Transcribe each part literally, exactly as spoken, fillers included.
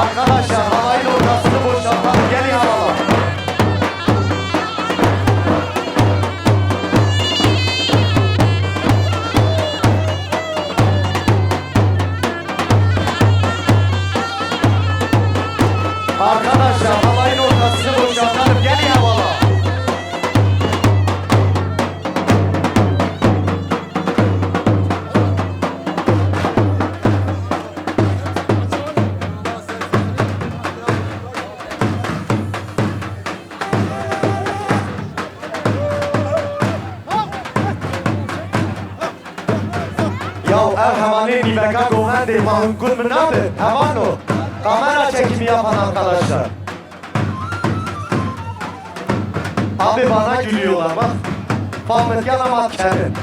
Arkadaşlar, halayın ortasını boşaltalım. Gelin halalar. Arkadaşlar, halayın ortasını boşaltalım. Gelin halalar. Ya ev hevalên nîveka govendê ma hûn gund min nabin? Hevano. Kamera çekimi yapan arkadaşlar. Abi bana gülüyorlar bak. Fahmetyan ama kerin.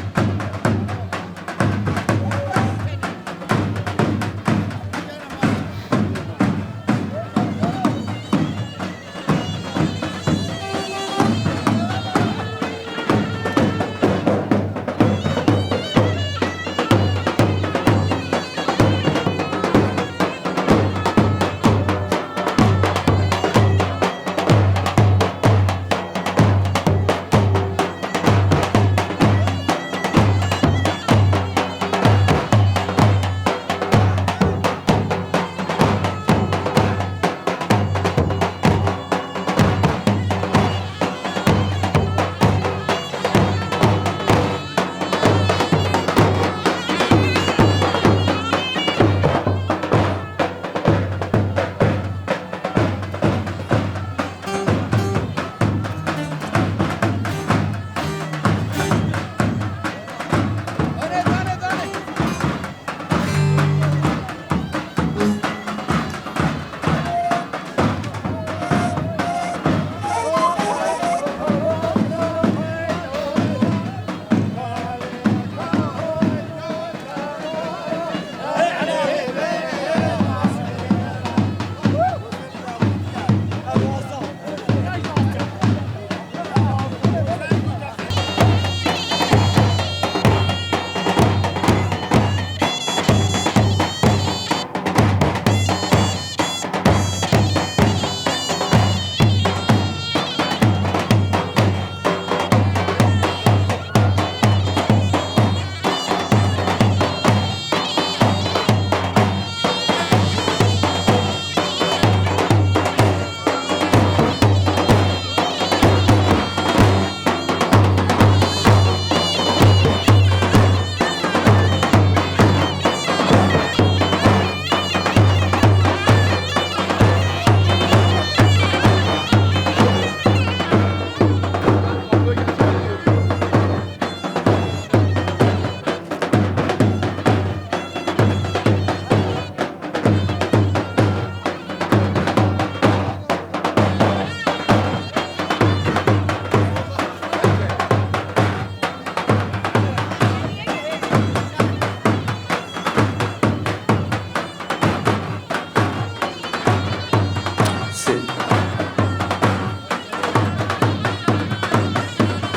Sê.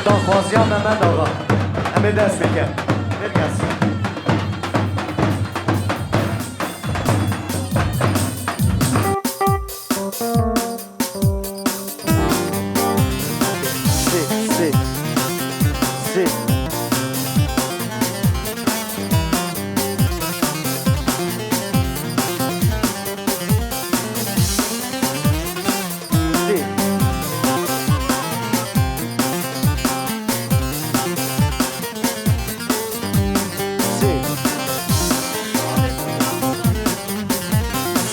Daxwaziya Mehmet Axa. Em ê dest bikin. Bir kes. Sê, sê. Sê. Sê. Sê.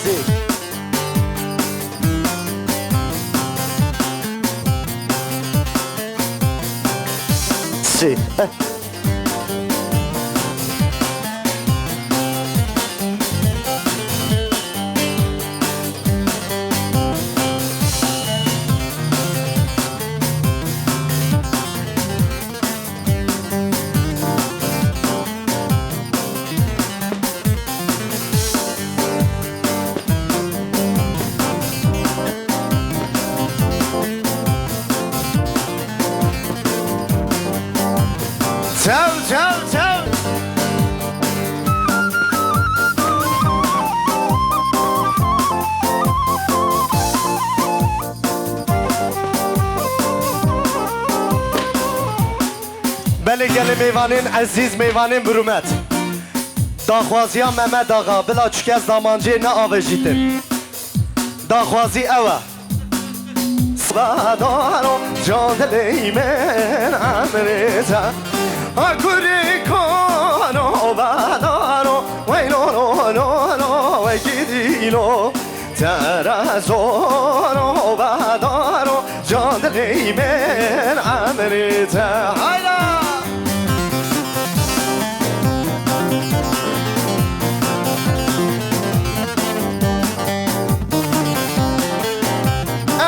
Sê. Sê. Eh. Gelê mêvanên ezîz, mêvanên bi rûmet. Daxwaziya Mehmet Axa, bila çi kes damancê neavêjîtin. Daxwazî ew e. Sbadaro can dilê min emrê te. Ha kurê kano badaro, wey lo lo lo lo, wey gidî lo. Te re zor o bedar o, can dilê min emrê te. Hayda!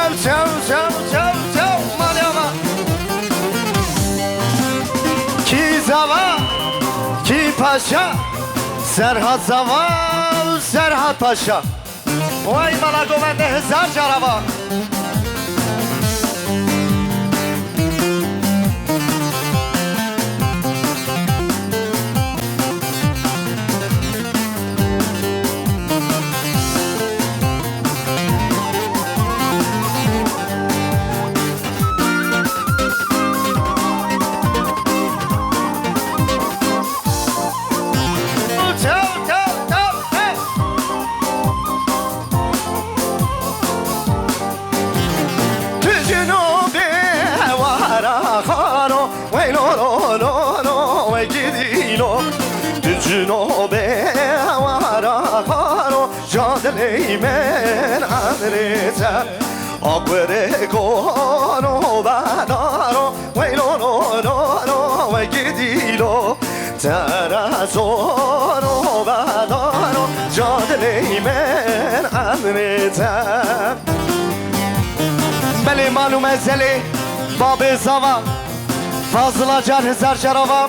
Ev çew, çew, çew, çew, malê me. Kî zava, kî paşa, Serhat zava, Serhat paşa. Vay mala govende hezar cara va. Tew, tew, tew, tew. Tu cino bê wara xaro, wey lo lo lo lo, wey gidî lo. Tu cino bê wara xaro, can dilê min emrê te. Akurê kano bedaro, wey lo lo lo lo, wey gidî lo. Te re zor o bedaro, can dilê min emrê te. Belê mal û mezelê babê zava, Fazil Acar hezar cara va.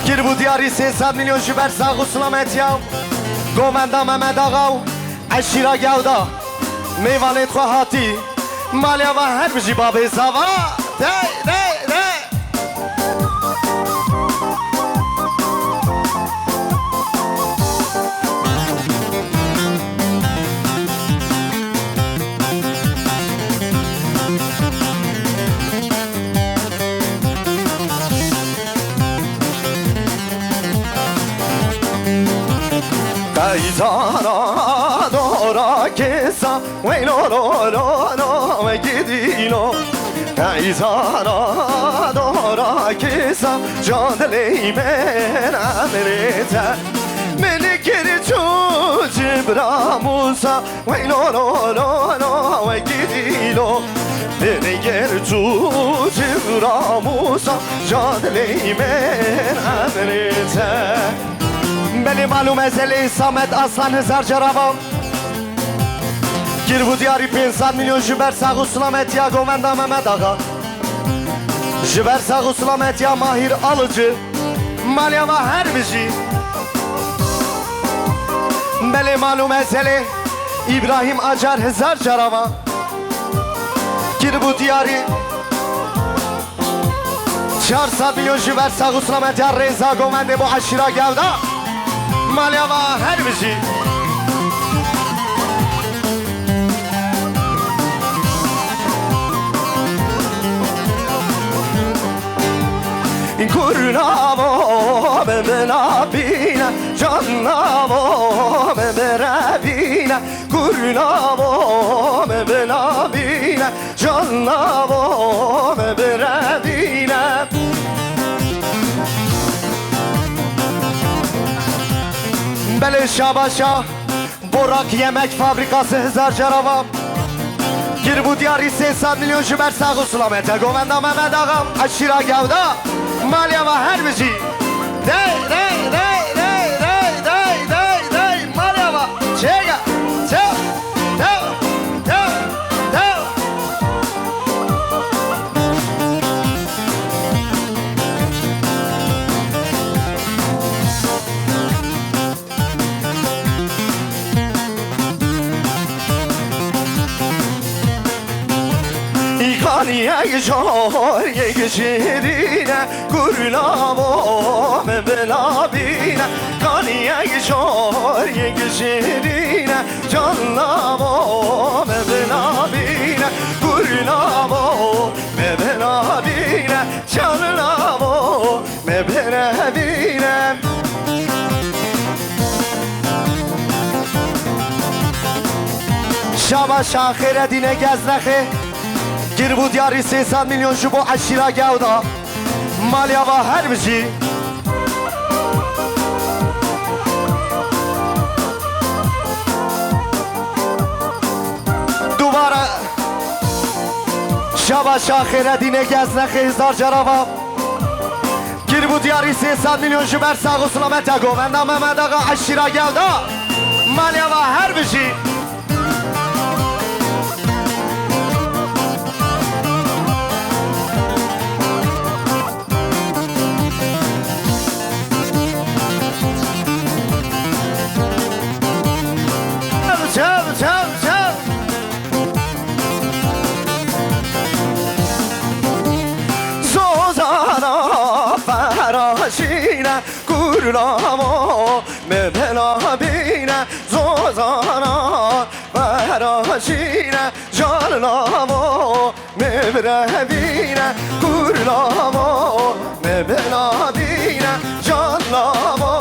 Kiribû diyarî sê sed milyon ji ber sax û silametiya govenda Mehmet Axa û eşîra Gewda. Mêvanê xwe hatî. Malê va her bijî babê zava. Dey, dey, dey. Qeyzana dora kêsa, wey lo lo lo lo, wey gidî lo. Qeyzana dora kêsa, can dilê min emrê te. Min kir çû cibra Mûsa, wey lo lo lo lo, wey gidî lo. Min kir çû cibra Mûsa, can dilê min emrê te. Belê mal û mezelê Samet Aslan hezar cara va. Kiribû diyarî pênc sed milyon ji ber sax û silametiya govenda Mehmet Axa. Ji ber sax û silametiya Mahîr Alıcı. Malê va her bijî. Belê mal û mezelê Îbrahîm Acar hezar cara va. Kiribû diyarî. Çar sed milyon ji ber sax û silametiya rêza govendê bo eşîra Gewda. Malê va her bijî. Kurna bo min bila bîne, canna bo min birevîne. Kurna bo min bila bîne, canna bo min birevîne. Belê şabaşa, Borak Yemek Fabrikası hezar cara va. Kiribû diyarî sê sed milyon ji ber sax û silametiya govenda Mehmet Axa, eşîra Gewda. Malê va her bijî. Dey, dey, dey, dey. Malê va. Çêge. Tew, tew, tew, tew. Kaniyek jor yek şirîne, kurna bo min bila bîne. Kaniyek jor yek şirîne, canna bo min bila bîne. Kurna bo min bila bîne, canna Şabaşa Xêredînê Geznexê, kir bû diyarî sê sed milyon ji bo eşîra Gewda. Maliya va her bijî. Dubare şabaşa Xêredînê Geznexê hizar cara va. Kir bû diyarî sê sed milyon ji ber sax û silametiya govenda Mehmed Axa eşîra Gewda. Maliya va her bijî. Çev, çev, çev. Zozana feraşîne, kurlamo me bela bîne. Zozana feraşîne, can lamo me birevîne. Kurlamo me bela bîne, can lamo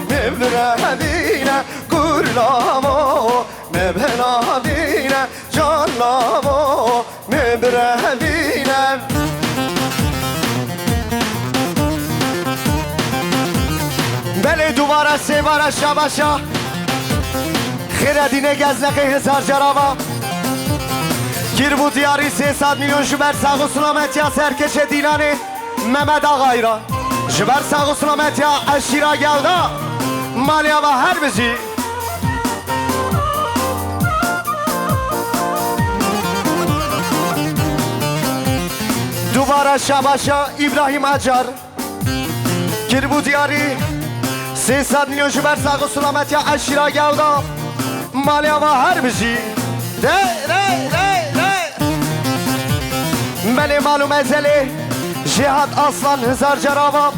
me birevîne. Kurlamo me bela bîne, can lamo me birevîne. Belê dubare sêvara şabaşa Xêredînê Geznexê hizar cara va. Kir bû diyarî sê sed milyon ji ber sax û silametiya serkeşê Dîlanê Mehmed Axayî ra. Ji ber sax û silametiya eşîra Gewda. Maliya va her bijî. Dubare şabaşa Îbrahîm Acar. Kir bû diyarî sê sed milyon ji ber sax û silametiya eşîra Gewda. Maliya va her bijî. Re, re, re, re. Belê mal û mezelê Jêhat Aslan hizar cara va.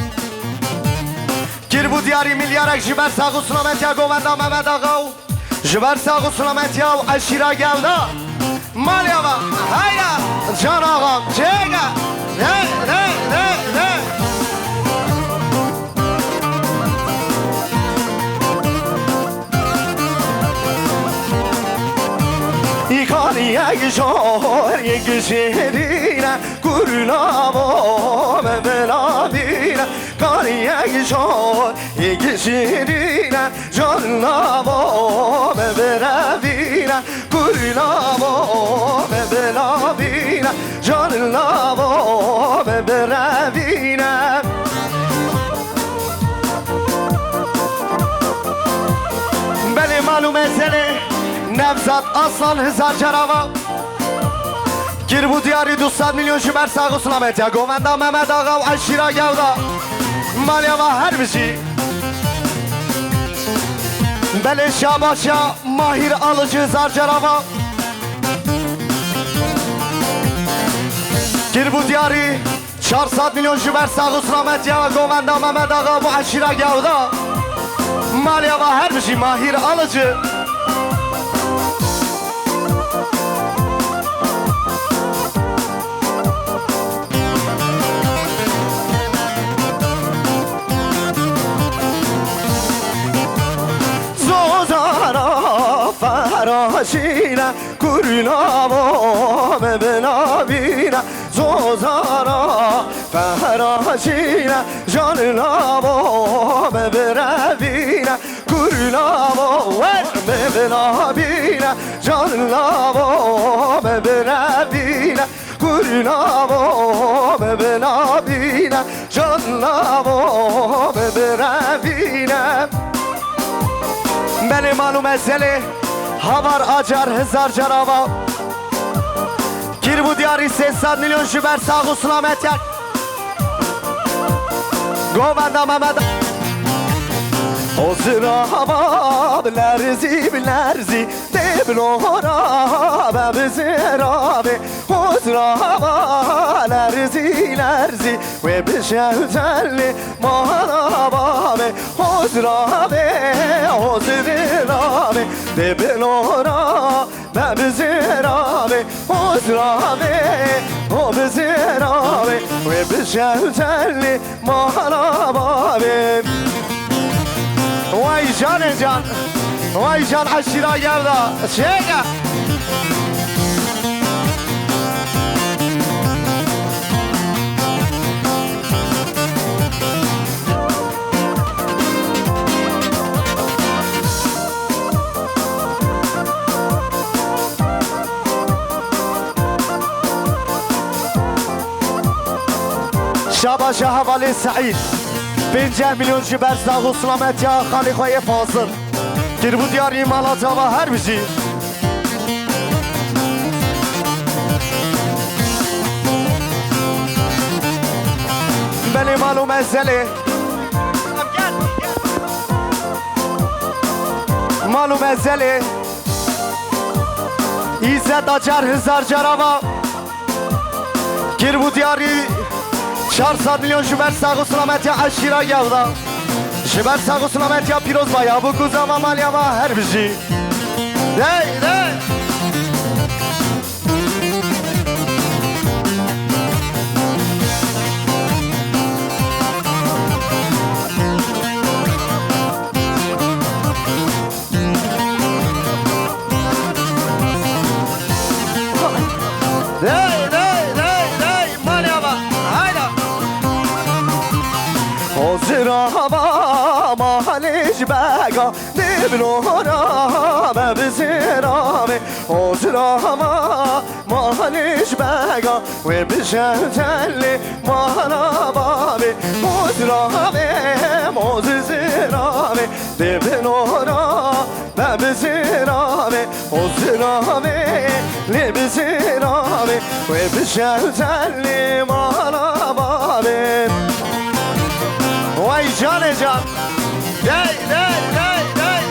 Kir bû diyarî milyarek ji ber sax û silametiya govenda Mehmed Axa û ji ber sax û silametiya û eşîra Gewda. Maliya va, hayra, can axam, çêke. Ne, ne, ne, ne. Îkariyek jor yek şêrîne, kurlamo me belavîne. Kariyek jor yek şêrîne, can lamo me birevîne. Kurlamo me belavîne, can lamo me birevîne. Belê mal û mezelê Nevzat Aslan hizar cara va. Kir bû diyarî du sed milyon ji ber sax û silametiya govenda Mehmed Axa û eşîra Gewda. Maliya va her bijî. Belê şabaşa Mahîr Alıcı hizar cara va. Kir bû diyarî çar sed milyon ji ber sax û silametiya govenda Mehmed Axa û eşîra Gewda. Maliya va her bijî Mahîr Alıcı. Zozana feraşîne, kurlamo me binavîne. Zozana feraşîne, can lamo me birevîne. Kurlamo wer me binavîne, can lamo me birevîne. Kurlamo me binavîne, can lamo me birevîne. Belê mal û mezelê Havar Acar hizar cara va. Kir bû diyarî sê sed milyon ji ber sax û silametiya govenda Mehmed. Hozira va bilerzî, bilerzî, dê bilora be bizira be. Hozira va lerzî, lerzî, wê bişewtelê mala bavê. Hozira be, hozira be, dê bilora be bizira be. Hozira be, ho bizira be, wê bişewtelê mala bavê. Vay canê can, vay can eşîra Gewda. Çêke. Şabaşa hevalê Seîd. Pênceh milyon ji ber sax û silametiya xalê xwe yê Fazil. Kiribû diyarî mala çava her bijî. Belê mal û mezelê. Mal û mezelê. Îzzet Acar hizar cara va. Kiribû diyarî çar sed milyon ji ber sax û silametiya eşîra Yewda. Ji ber sax û silametiya pîroz va ya bû ku zava maliya va her bijî. Dey, dey. Dey, dey, dey, dey, malê ava, hayda. Hozir ava malê ji bega, dê bilora me bizira me. Hozir ava malê ji bega, wê bije telê mala bavê. Hozir avê, hozir zira me, dê bilora me bizira me, o zira me, lê bizira me, wê bije telê mala bavê. Vay canê can. Dey, dey, dey, dey.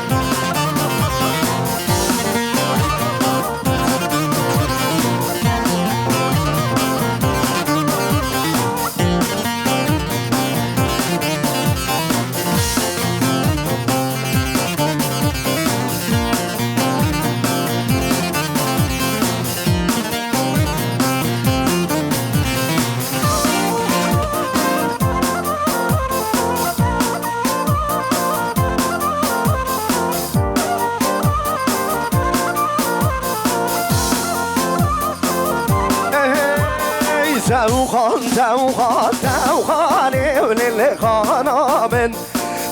Ey, Zewxan, Zewxan, Zewxanê û lê lê xana min.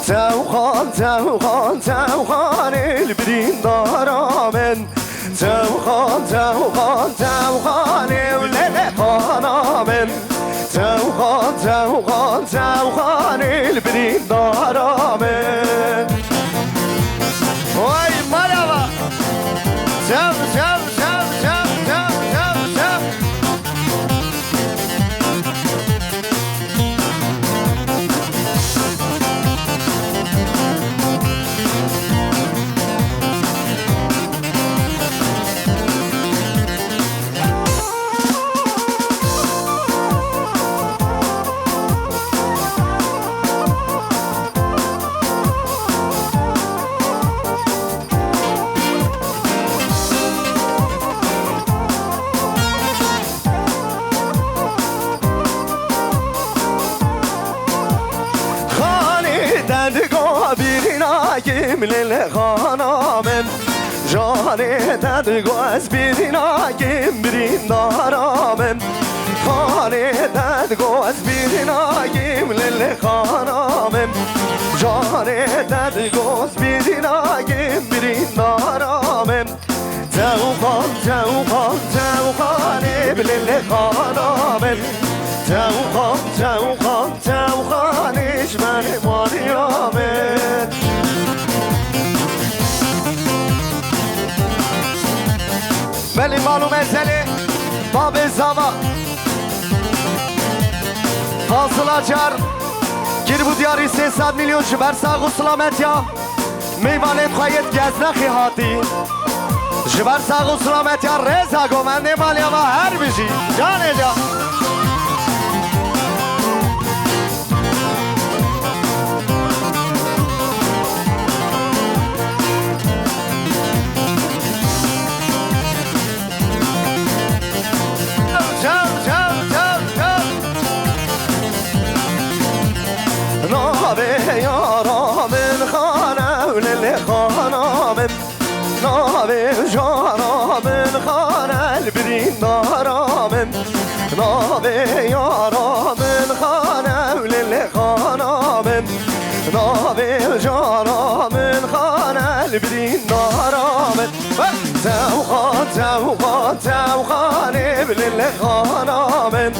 Zewxan, Zewxan, Zewxanê li birîndara min. Zewxan, Zewxan, Zewxanê û lê lê xana min. Zewxan, Zewxan, Zewxanê li birîndara min. Vay, merhaba. Zew, zew, zew, zew, zew, zew, zew. Xanê te digo bîrîna kim lê lê xana min. Canê te digo ez bîrîna kim birîndara min. Xanê te digo ez bîrîna kim lê lê xana min. Canê te digo ez bîrîna kim birîndara min. Zewxan, Zewxan, Zewxanê bi lê lê xana min. Zewxan, Zewxan, Zewxanê ji me maliya min. Belê mal û mezelê babê zava. Fazil Acar kiribû diyarî sê sed milyon ji ber sax û silametiya. Mêvanê xwe yêt geznexê hatî. Ji ber sax û silametiya rêza gomendê maliya me her bijî. Canê can. Çaw, çaw, çaw, çaw. Navê yara min Xane û lê lê xana min. Navê jara min Xane li birîndara min. Navê yara min Xane û lê lê xana min. Navê jara min Xane li birîndara min. Zewxan, Zewxan, Zewxanê bi lê lê xana min.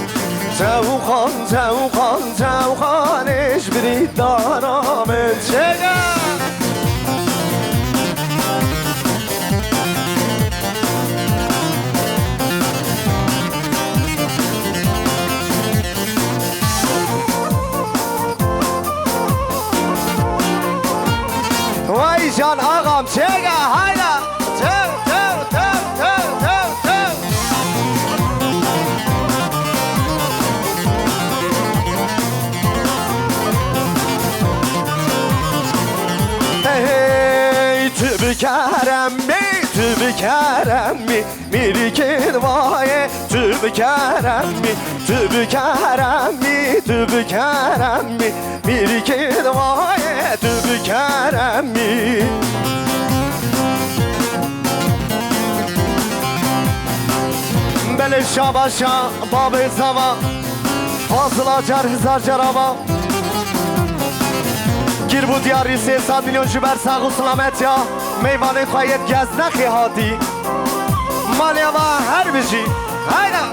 Çewxan, çewxan, çewxanê ji birî dara min çêge. Vay can ağam çêge hayla. Tev, tev, tev, tev, tev, tev. Hey, tu bi keremî, tu bi keremî, mîrikê divayê, tu bi keremî, tu bi keremî, tu bi keremî, mîrikê divayê, tu bi keremî. Belê şabaşa babê zava, fazla car hezar car ava. Kir bû diyarî sê sed milyon ji ber sax û silametiya meyvanê xwe yê geznexê hatî. Malê ava her bijî. Hayda!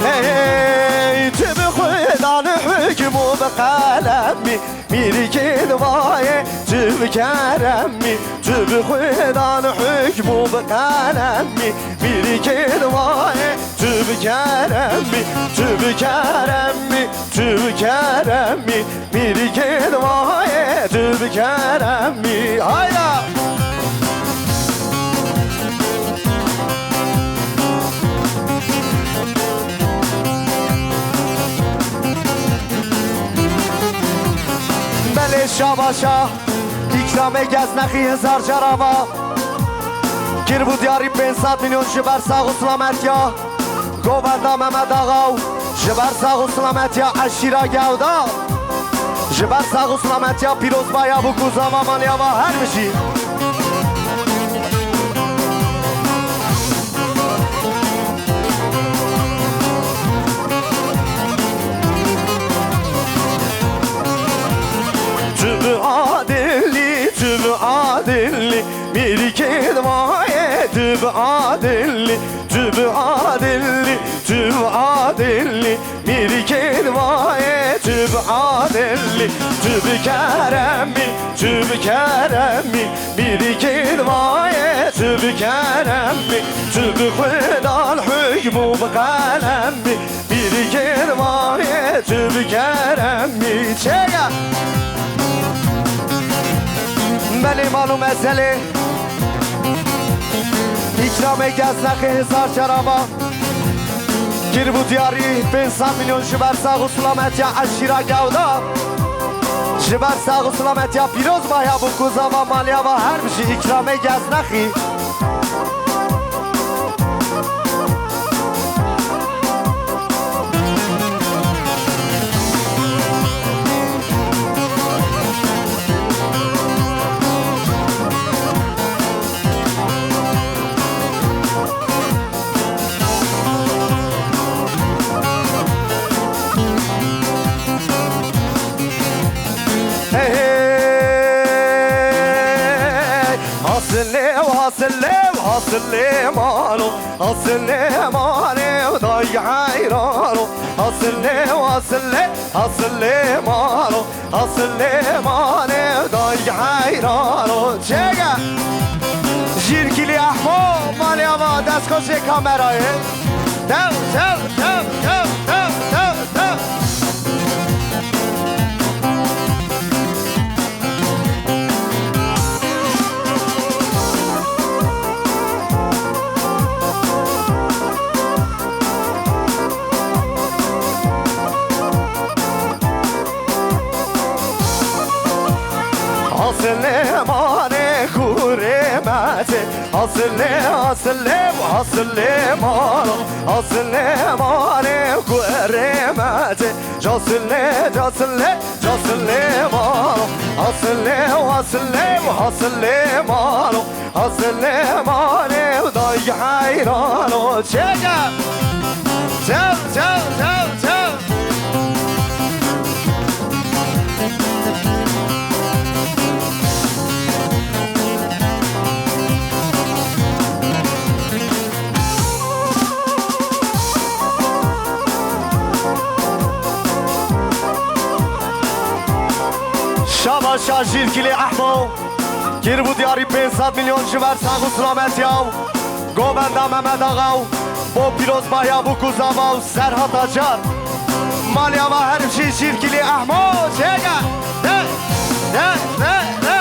Hey, tu bi xwe dan hukm û bi qelemî, mîrikê divayê, tu bi keremî, tu bi xwe dan hukm û bi qelemî, mîrikê divayê, tu bi keremî, tu bi keremî, tu bi keremî, mîrikê divayê, tu bi keremî. Hayda! Belê şabaşa, îkramê geznexî hezar car ava. Kir bû diyarî pênc sed milyon ji ber sax û silametiya Goverda Mehmet Axa û ji ber sax û silametiya eşîra Gewda, ji ber sax û silametiya pîrozbaya bûk û zava maliya va her bijî. Tu bi adilî, tu bi adilî, mîrikê divayê, tu bi adilî, tu bi adilî, tu bi adilî, mîrikê divayê, tu bi adilî, tu bi keremî, tu bi keremî, mîrikê divayê, tu bi keremî, tu bi xwe dan hukm û bi qelemî, mîrikê divayê, tu bi keremî. Çêge! Belê mal û mezelê, îkramê geznexê hezar car ava. Kir bû diyarî pênc sed milyon ji ber sax û silametiya eşîra Gewda, ji ber sax û silametiya pîrozbaya bûk û zava maliya va her bijî, îkramê geznexî. Hey, hey, hasilê, hasilê, hasilê mano, hasilê mane, dayî heyrano, hasilê, hasilê, hasilê mano, hasilê mane, dayî heyrano. Çêge! Jîrkilî Ehmo, malê ava destxoşê kamerayê. Tev, tev, tev, tev, tev, tev, tev. Asilê mane kurê mete, asilê, asilê, asilê mano, asilê mane kurê mete, casile, casile, casile mano, asilê, asilê, asilê mano. Asilê mane dayî heyran o çêge. Çev, çev, çev, çev. Şaşîr Kilê Ehmo, kir bû diyarî pênc sed milyon ji ber sax û silametiya û govenda Mehmet Axa û bo pîrozbaya bûk û zava û Serhat Acar. Malê ava her jî Şîr Kilê Ehmo, çêge, de, de, de, de.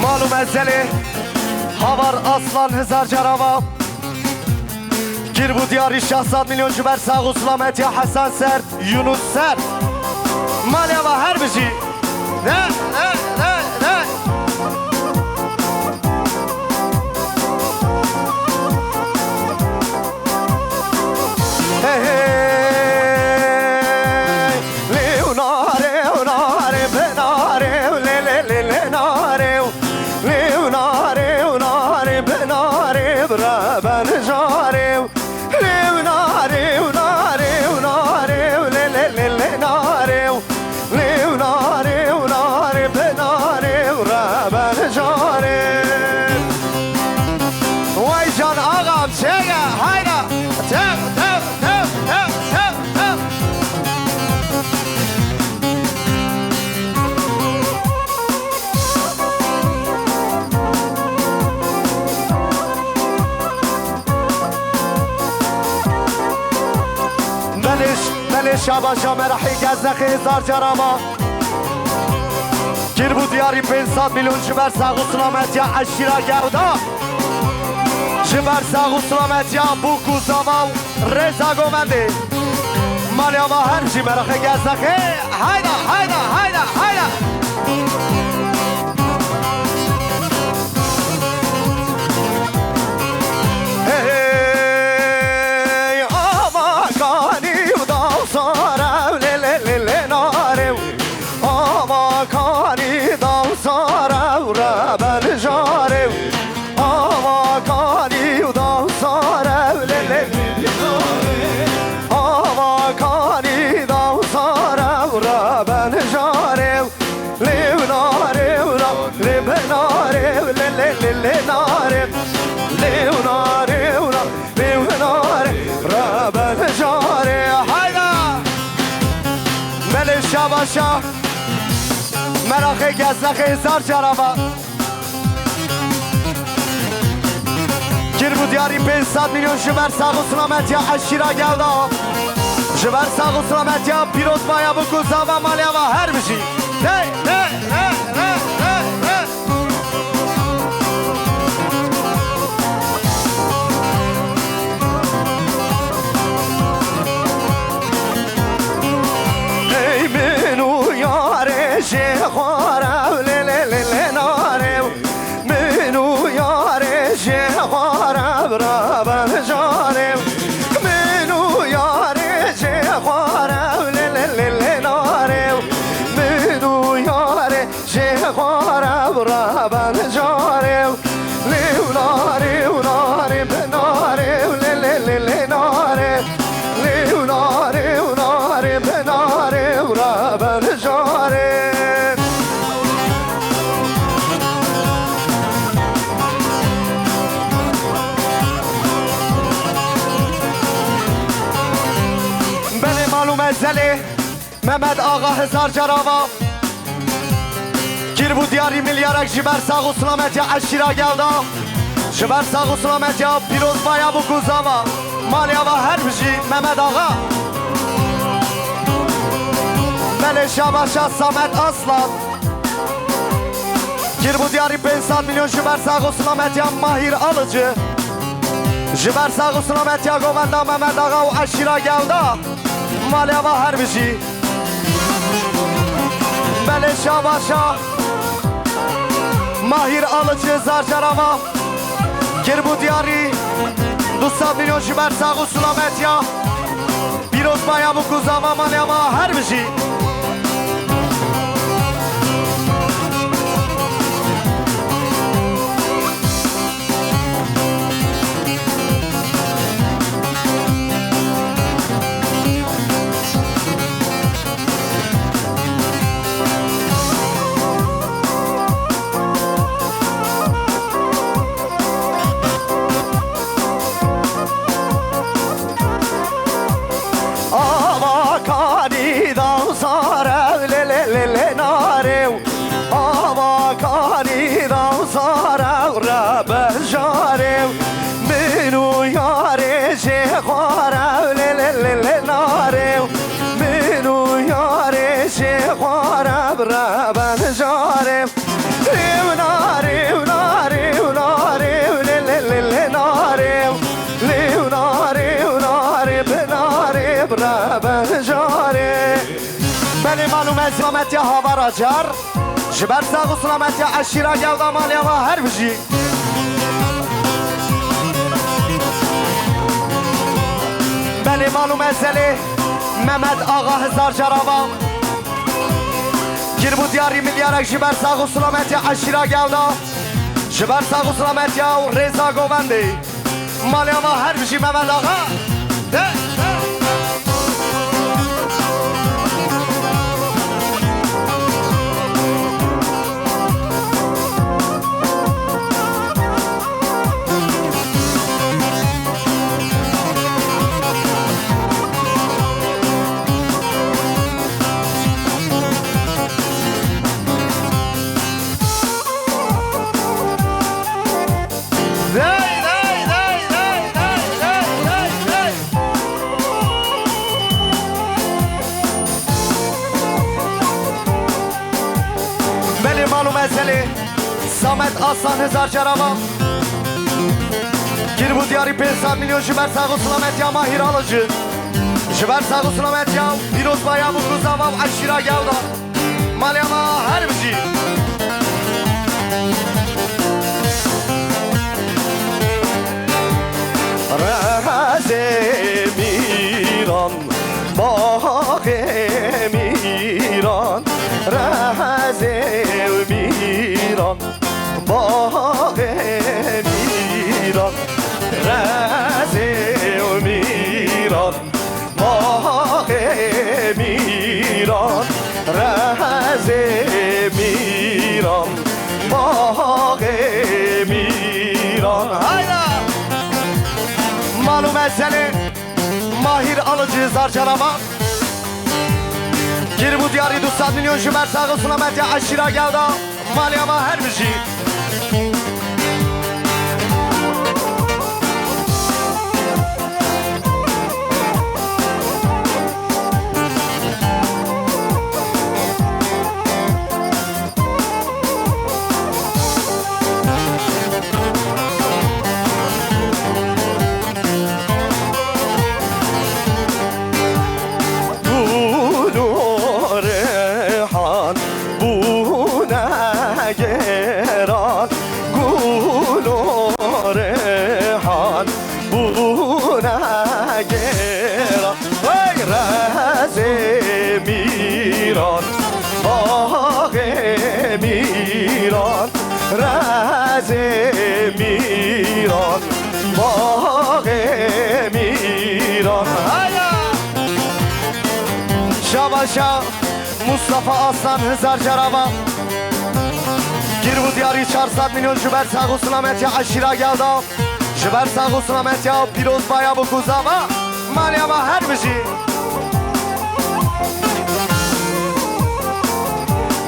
Mal û mezelê Havar Aslan hezar cara va. Kir bû diyarî şeş sed milyon ji ber sax û silametiya Hesen Sert, Yunus Sert. Malê ava her bijî. Ne, ne, ne, ne. Hey, hey. Lê û narê û narê bi narê û lê lê lê lê narê û. Lê û narê û narê bi narê bi re ben carê û. Lê û narê û narê û narê û lê lê lê lê narê û. Lê û narê û narê bi narê û re ben carê. Vay can ağam, çêge, hayda. Tev, tev, tev, tev, tev, tev. Belê, belê şabaşa merahî gezexê hezar cara va. Kir bû diyarî pênc sed milyon ji ber sax û silametiya eşîra Gewda. Ji ber sax û silametiya bûk û zava û rêza govendê. Malê ava her jî merahê gezexê. Hayda, hayda, hayda, hayda. Hey, ava kanî û daw sare û lê lê lê lê nare û. Ava kanî daw sare û re ben carê û. Ava kanî û daw sare û lê lê. Ava kanî daw sare û re ben carê û. Lê û narê û narê bi narê û lê lê lê lê narê. Lê û narê û narê û narê re ben carê. Hayda! Belê şabaşa. Merahê gezexê hezar cara va. Kir bû diyarî pênc sed milyon ji ber sax û silametiya eşîra Gewda. Ji ber sax û silametiya pîrozbaya bûk û zava malê ava her bijî. Hey, hey, hey, hey, hey, hey. Ey min û yarê jê xwara lê lê lê lê nare. Min û yarê jê xwara bira ben carê. Min û yarê jê xwara lê lê lê lê nare. Min û yarê jê xwara bira ben carê. Lê û narê û narê bi narê û lê lê lê lê nare. Lê û narê û narê bi narê û re ben carê. Belê mal û mezelê Mehmet Axa hezar cara va. Kir bû diyarî milyarek ji ber sax û silametiya eşîra Gewda. Ji ber sax û silametiya pîrozbaya bûk û zava. Malê ava her bijî Mehmet Axa. Belê şabaşa Samet Aslan. Kir bû diyarî pênc sed milyon ji ber sax û silametiya Mahîr Alıcı. Ji ber sax û silametiya govenda Mehmet Axa û eşîra Gewda. Malê ava her bijî. Belê şabaşa Mahîr Alıcı hezar cara va. Kir bû diyarî du sed milyon ji ber sax û silametiya pîrozbaya bûk û zava malê ava her bijî. Min û yarê jê xwara lê lê lê lê narê. Min û yarê jê xwara bi reben jarê. Lê û narê û narê û narê û lê lê lê lê narê. Lê û narê û narê bi narê bi reben jarê. Belê mal û mezrametiya havara car. Ji ber sax û silametiya eşîra Gewda maliya me her bijî. Belê mal û mezelê Mehmet Axa hezar car ava. Kir bû diyarî milyarek ji ber sax û silametiya eşîra Gewda. Ji ber sax û silametiya û rêza govendê. Malê ava her bijî Mehmet Axa. De, de. Dey, dey, dey. Belê mal û mezelê Samet Aslan hezar car ava. Kir bû diyarî pênc sed milyon ji ber sax û silametiya Mahîr Alıcı. Ji ber sax û silametiya pîrozbaya bû ku zava eşîra Gewda. Malê me her bijî. Rezê mîran, baxê mîran, rezê mîran, baxê mîran, rezê mîran. Baxê mîran, rezê mîran, baxê mîran. Hayda! Mal û mezelê Mahîr Alıcı hezar car ava. Kir bû diyarî du sed milyon ji ber sax û silametiya eşîra Gewda. Malê ava her bijî. Gul û rêhan bûne gêran, gul û rêhan bûne gêran. Hey rezê mîran, baxê mîran, rezê mîran, baxê mîran. Haya! Şabaşa Mustafa Aslan hezar car ava. Kir bû diyarî çar sed milyon ji ber sax û silametiya eşîra Gewda. Ji ber sax û silametiya û pîrozbaya bû ku zava malê ava her bijî.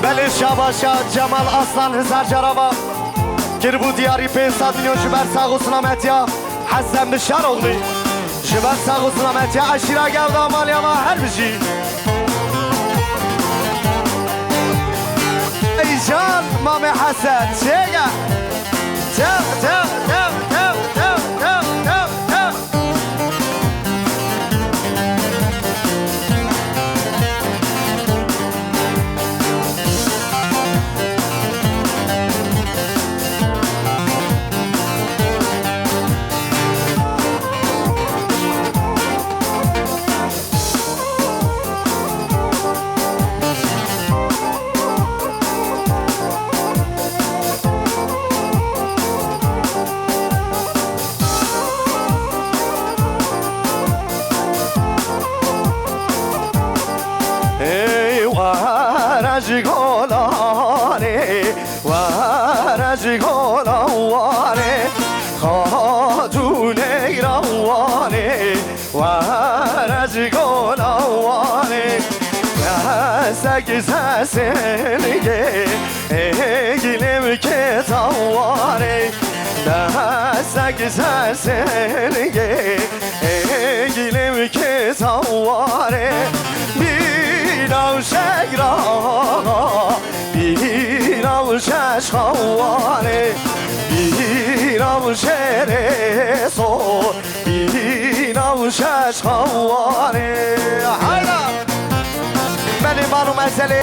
Belê şabaşa Cemal Aslan hezar car ava. Kir bû diyarî pênc sed milyon ji ber sax û silametiya Hesen Bişaroglî. Ji ber sax û silametiya eşîra Gewda malê ava her bijî. Ey can Mamê Hesen çêge. Tev, tev, tev, tev. Ey were ji golanê, were ji golan Wanê, xatûnê ra Wanê, were ji golan Wanê. Destek sesêlgê, ê gilê wikê tawanê. Seg sersengê, ê gilê wikê zawarê, bîna û şegra, bîna û şeş xawarê, bîna û şerê so, bîna û şeş xawarê. Hayda! Belê, mal û mezelê.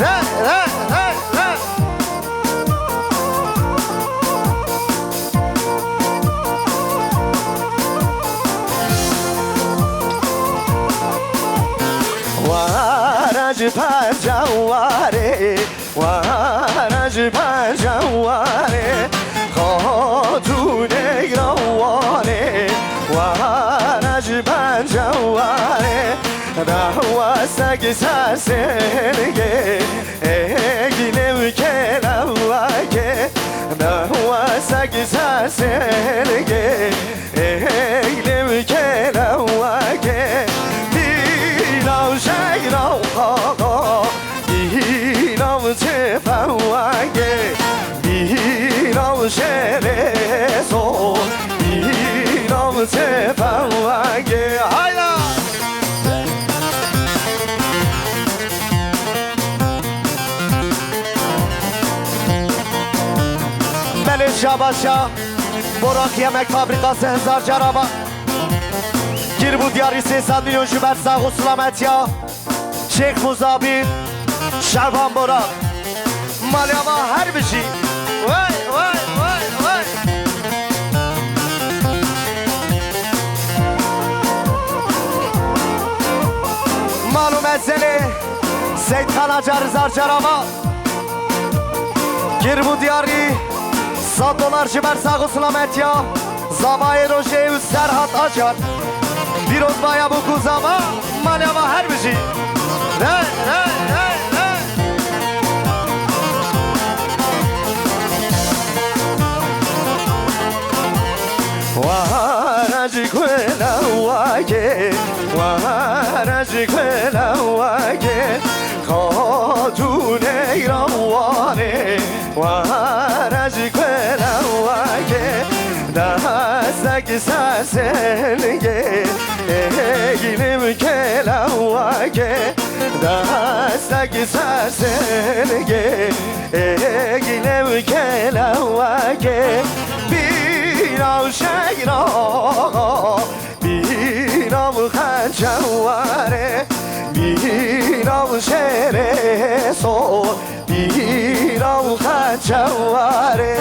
Re, re, re, re. Were ji penca warê, were ji penca warê, xatûnê rawanê, were ji penca warê, dawa seg sersengê, ê gilê wikê lewakê, dawa seg sersengê, ê gilê wikê lewakê, bîna û şegra xawa, bîna û çi fewakê, bîna û şerê so, bîna û çi fewakê. Hayda! Belê şabaşa, Borak Yemek Fabrikası hezar cara ba. Girbû diyarî sê sed milyon ji ber sax û silametiya Şêx Muzabîn, Şaban Borak. Malê ava her bijî. Vay, vay, vay, vay. Mal û mezelê Seyîd Xan Acar hezar cara ba. Girbû diyarî sed dolar ji ber sax û silametiya zavayê rojê û Serhat Acar. Pîrozbaya bûk û zava, malê ava her bijî. Re, re, re, re. Were ji ku lewakê, were ji ku lewakê, xatûnê rawanê, were ji ku lewakê, destek sersengê, ê gilê wikê lewakê, destek sersengê, ê gilê wikê lewakê, bîna û şegra. Bîna û xençeware, bîna û şêrê so, bîna û xençeware.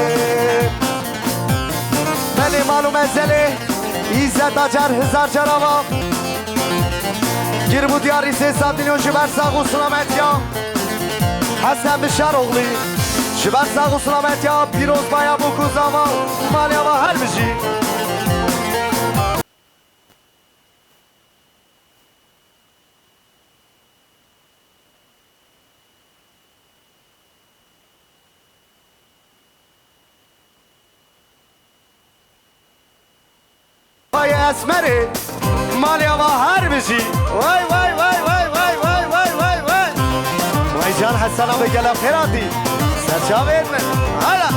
Belê mal û mezelê, Îzzet Acar hezar cara va. Girbû diyarî sê sed milyon ji ber sax û silametiya. Hesen Bişaroğlu, ji ber sax û silametiya, pîrozbaya bûk û zava, malê ava her bijî. Vay Esmerê, malê ava her bijî. Vay, vay, vay, vay. Vay can Hesena be gela xêr hatî. Serçavên min. Hala.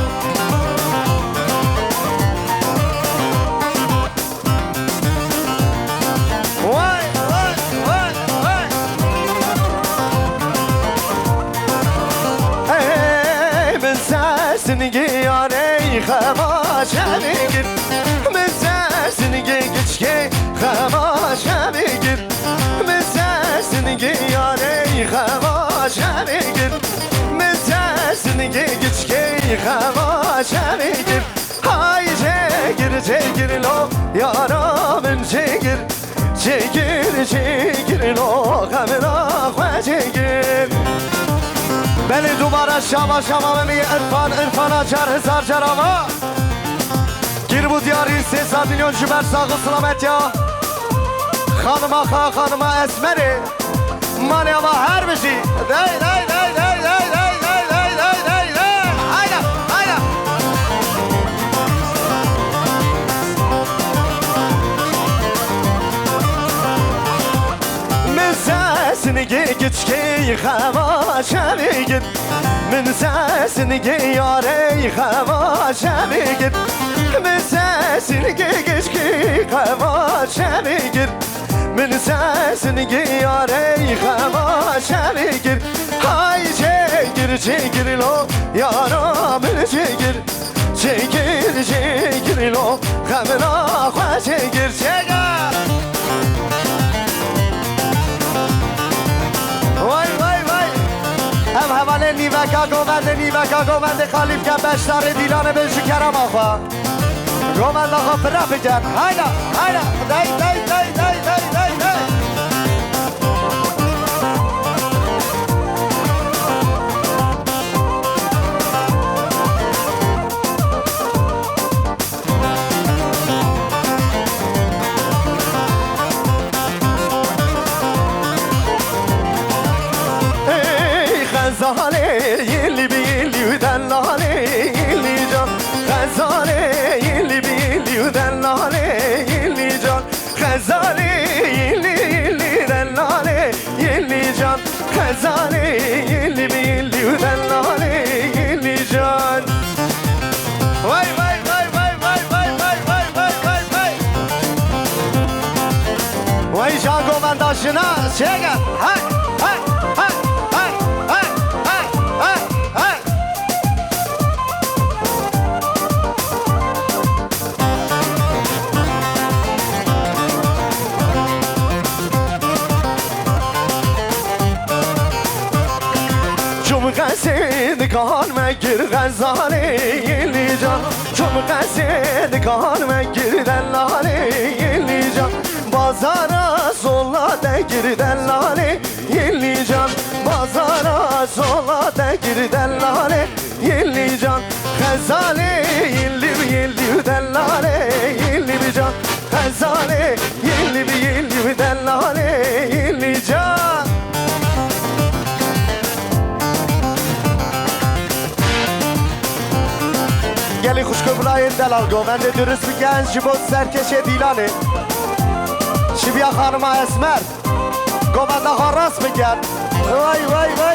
Vay, vay, vay, vay. Hey, min sesini giyarey xema şevî gir. Min sesini gi giçkê xema şevî gir. Min sesini giyarey xema şevî gir. Min sesini gi giçkê xema şevî gir. Hay cêgir, cêgir lo, yara min cêgir. Cêgir, cêgir lo, xemina xwe cêgir. Belê dubara şava, şava me Îrfan, Îrfan Acar hezar cara va. Girbû diyarî sê sed milyon ji ber sax û silametiya. Xanima xa, xanima Esmerê. Malê ava her bijî. Dey, dey, dey. Hayda, hayda. Min sesini Gê giçkê xewa şevê gir, min sesingê yarê xewa şevê gir, min sesingê giçkê xewa şevê gir, min sesingê yarê xewa şevê gir. Hay çêgir, çêgir lo, yara min çêgir. Çêgir, çêgir lo, xemla xwe çêgir, çêgir. Vay, vay, vay. Ev hevalê nîveka govendê, nîveka govendê xalî bike, beşdarê dîlanê bin ji kerema xwe. Govenda xwe pire bikin. Hayda, hayda. Dey, dey, dey. Ey xezalê, yilî bi yilî û delalê, yilî can. Xezalê, yilî bi yilî û delalê, yilî can. Xezalê, yilî, yilî, delalê, yilî can. Xezalê, yilî bi yilî û delalê, yilî can. Vay, vay, vay. Vay can govenda jina, çêge. Hey, hey, hey. Çum xesê dikan me gir xezalê yilî can. Çum xesê dikan me gir delalê yilî can. Bazara sola de gir delalê yilî can. Bazara sola de gir delalê yilî can. Xezalê yilî yilî delalê yilî can. Xezalê yilî bi yilî bi delalê yilî can. Gelî xwişk û birayên delal, govendê durist bikin ji bo serkêşê dîlanê. Şibiya xanima Esmer. Govenda xwe rast bikin. Vay, vay, vay.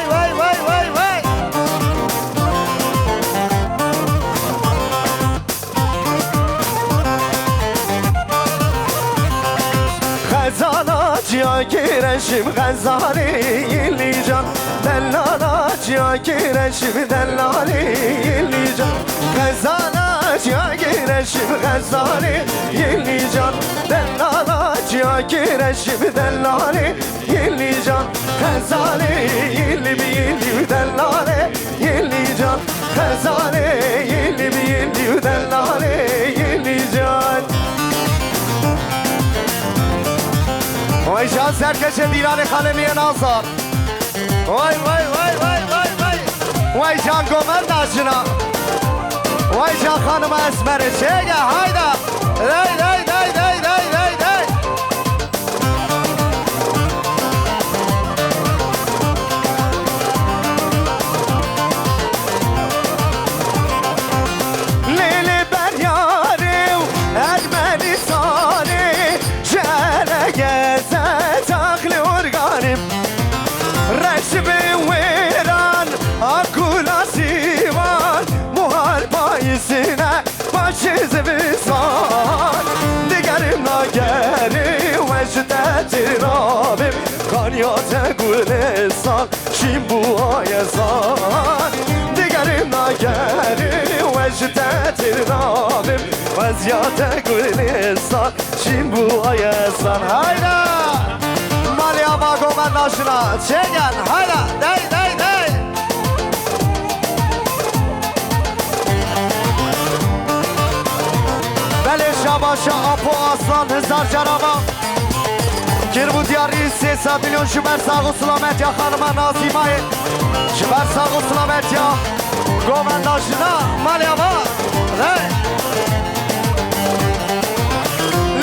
Xezala ciya gireşim xezalê yilî can. Delala ciya gireşim delalê yilî can. Xezala ciya gireşim xezalê yilî can. Delala ciya gireşim delalê yilî can. Xezalê yilî bi yilî û delalê yilî can. Xezalê yilî bi yilî û delalê yilî can. Vay can serkeşê dîlanê xanemiyê Nazar. Vay, vay, vay. Vay can govenda jina. Vay can xanima Esmerê çêge hayda. Dey, dey, dey. Lê li Beryarê û Ermenistanê ji Elegeze taxlê organê. Reş bi wêran a kula sîwan, buhar payîzine. Paşê zivistan digerim nagerê we ji te têra bim. Kanya te gulistan şîn bû ayezan. Digerim nagerê we ji te têra bim. Wezya te gulistan şîn bû ayezan. Hayda! Malê ava govenda jina çêgen. Hayda! Dey, dey, dey! Belê şabaşa Apo Aslan hezar cara ma. Kir bû diyarî sê sed milyon ji ber sax û silametiya xanima Nazîmayê. Ji ber sax û silametiya govenda jina malê ava. Hey!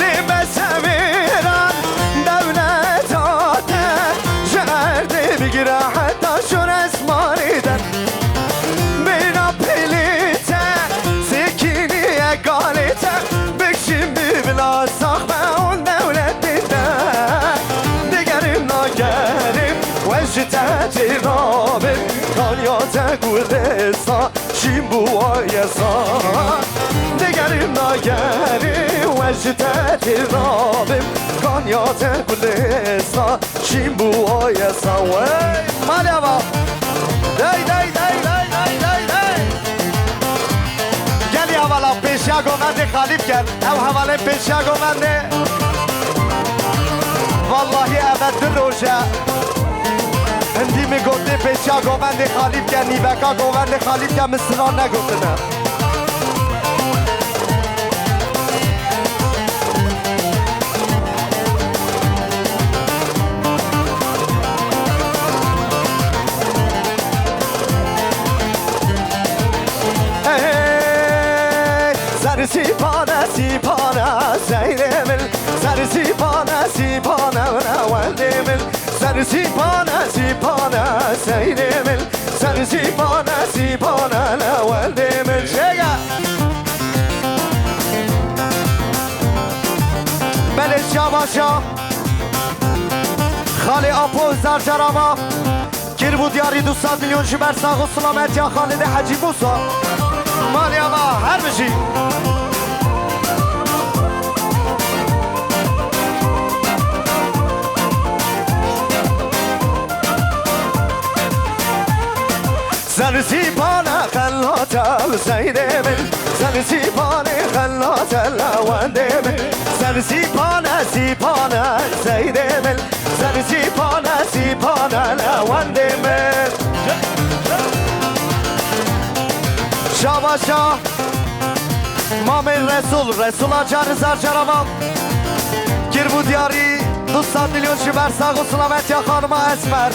Lê besemêran dewleta te ji erdê bigire heta şûr esmanê de. Bêhna pêlê te, sêkînî ye galê te, bikşîn bi bila sax be hûn dewletê te. Digerim nagerim Şîn bû ayesa, digerim nagerim, we ji te têr nabim, kanya te kulêsa. Şîn bû ayesa, wey malê ava. Dey, dey, dey, dey, dey, dey, dey. Gelî hevala pêşiya govendê xalî bikin. Ew hevalên pêşiya govendê. Wallahî eve du roj e. Hindî min gotê pêşiya govendê xalî bike, nîveka govendê xalî bike, min siran negotine. Hey, serî sîpane, sîpane, seyrê min. Serî sîpane, sîpane, wendê min. Serî sîpane, sîpane, seyrê min. Serî sîpane, sîpane, wendê min. Çêge. Belê şabaşa. Xalê Apo zarcarama. Kir bû diyarî du sed milyon ji ber sax û silametiya Xalidê Hecî Musa. Malê ava her bijî. Serî sîpane xelate seydê min. Serî sîpane xelate lewendê min. Serî sîpane, sîpane seydê min. Serî sîpane, sîpane lewendê min. Şabaşa Mamê Resul, Resula Carizar Caravan. Kir bû diyarî du sed milyon ji ber sax û silametiya xanima Esmer.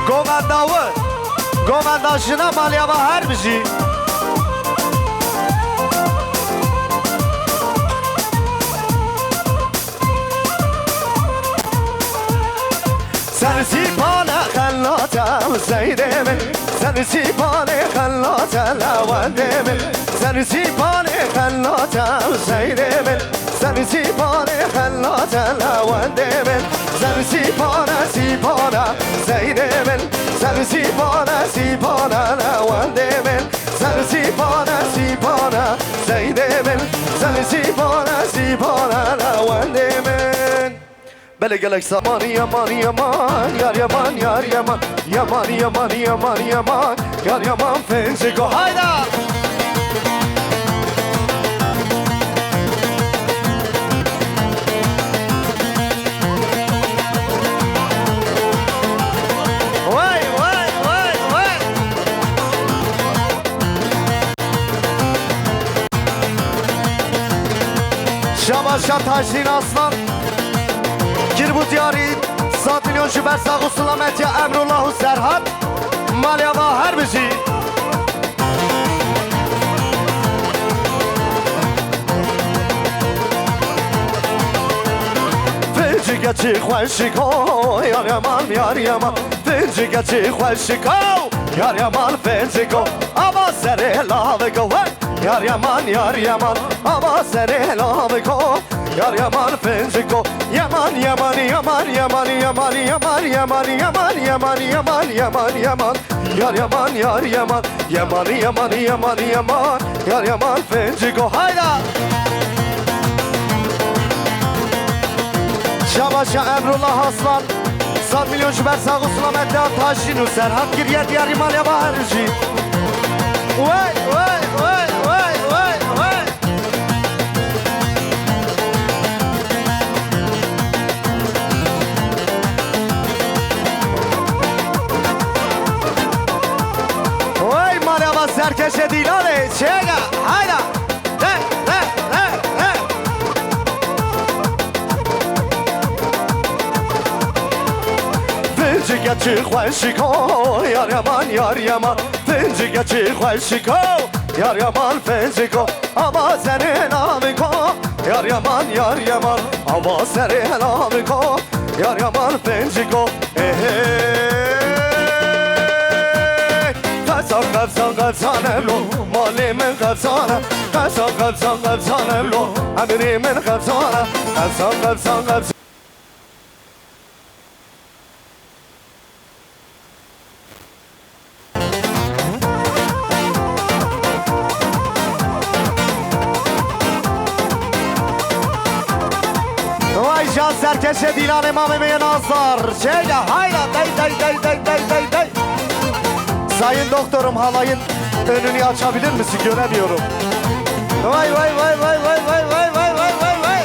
Govenda wi, govenda jina malê ava her bijî. Serî sîpane xelate seydê min. Serî sîpane xelate lewendê min. Serî sîpane xelate seydê min. Serî sîpane xelate lewendê min. Serî sîpane sîpane seydê min. Serî sîpane sîpane lewendê min. Serî sîpane sîpane seydê min. Serî sîpane sîpane lewendê min. Belê gelek samanî yamanî yaman, yar yaman, yar yaman. Yamanî yamanî yamanî yaman, yar yaman finciko. Hayda! Vay, vay, vay, vay! Şabaşa Taşîn Aslan. Kir bû diyarî, sed milyon ji ber sax û silametiya Emrullah û Serhat. Malê ava her bijî. Fincike çi xweşik o, yar yaman, yar yaman. Fincike çi xweşik o, yar yaman finciko. Ava serê laviko, hey! Yar yaman, yar yaman, ava serê laviko. Yar yaman finciko. Yaman, yaman, yaman, yaman, yaman, yaman, yaman, yaman, yaman, yaman, yaman, yaman. Yar yaman, yar yaman, yaman, yaman, yaman, yaman. Yar yaman finciko. Hayda! Şabaşa Emrullah Aslan. Sed milyon ji ber sax û silametiya Taşîn û Serhat kiriye diyarî malê ava her bijî. Wey, wey, wey, wey, wey, wey. Wey malê ava serkeşê Dîlanê, çêge, hayda. Re, re, re, re. Fincike çi xweşik o, yar yaman, yar yaman. Fincike çi xweşik o, yar yaman finciko. Ava serê laviko, yar yaman, yar yaman. Ava serê laviko, yar yaman finciko. Ehey! Qefsan, qefsan, qefsan evlo, malê min qefsan e. Qefsan, qefsan, qefsan evlo, emrê min qefsan e. Qefsan, qefsan, qefsan. Can serkeşe dîlanê mamê me yên Azar. Çêge hayra dey dey dey dey dey dey dey. Sayın doktorum, halayın önünü açabilir misin? Göremiyorum. Vay vay vay vay vay vay vay vay vay vay vay.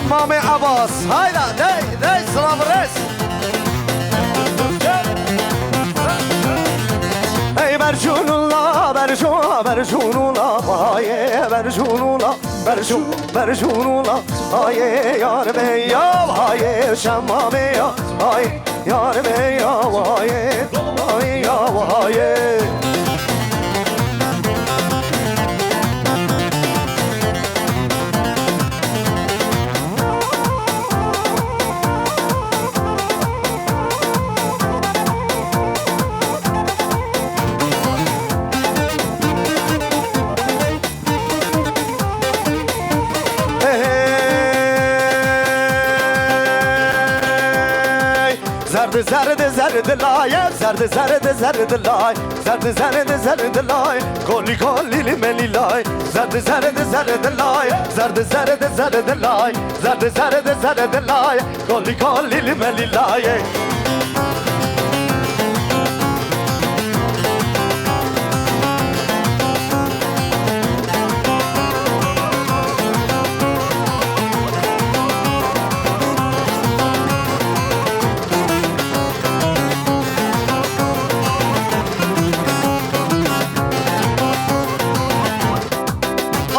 Mamê Abbas, hayda, dey, dey, silav res. Ey Bercunullah, Bercu, Bercunullah, vay, Bercunullah, Bercu, Bercunullah, ay, yar bey, ya, vay, şemame, ya, ay. Yar bey ya waye, ay ya waye. Hey! Zerdi zerdi zerdi lay, zerdi zerdi zerdi lay, zerdi zerdi zerdi lay, koli koli li meli lay, zerdi zerdi zerdi lay, zerdi zerdi zerdi lay, zerdi zerdi zerdi lay, koli koli li meli lay.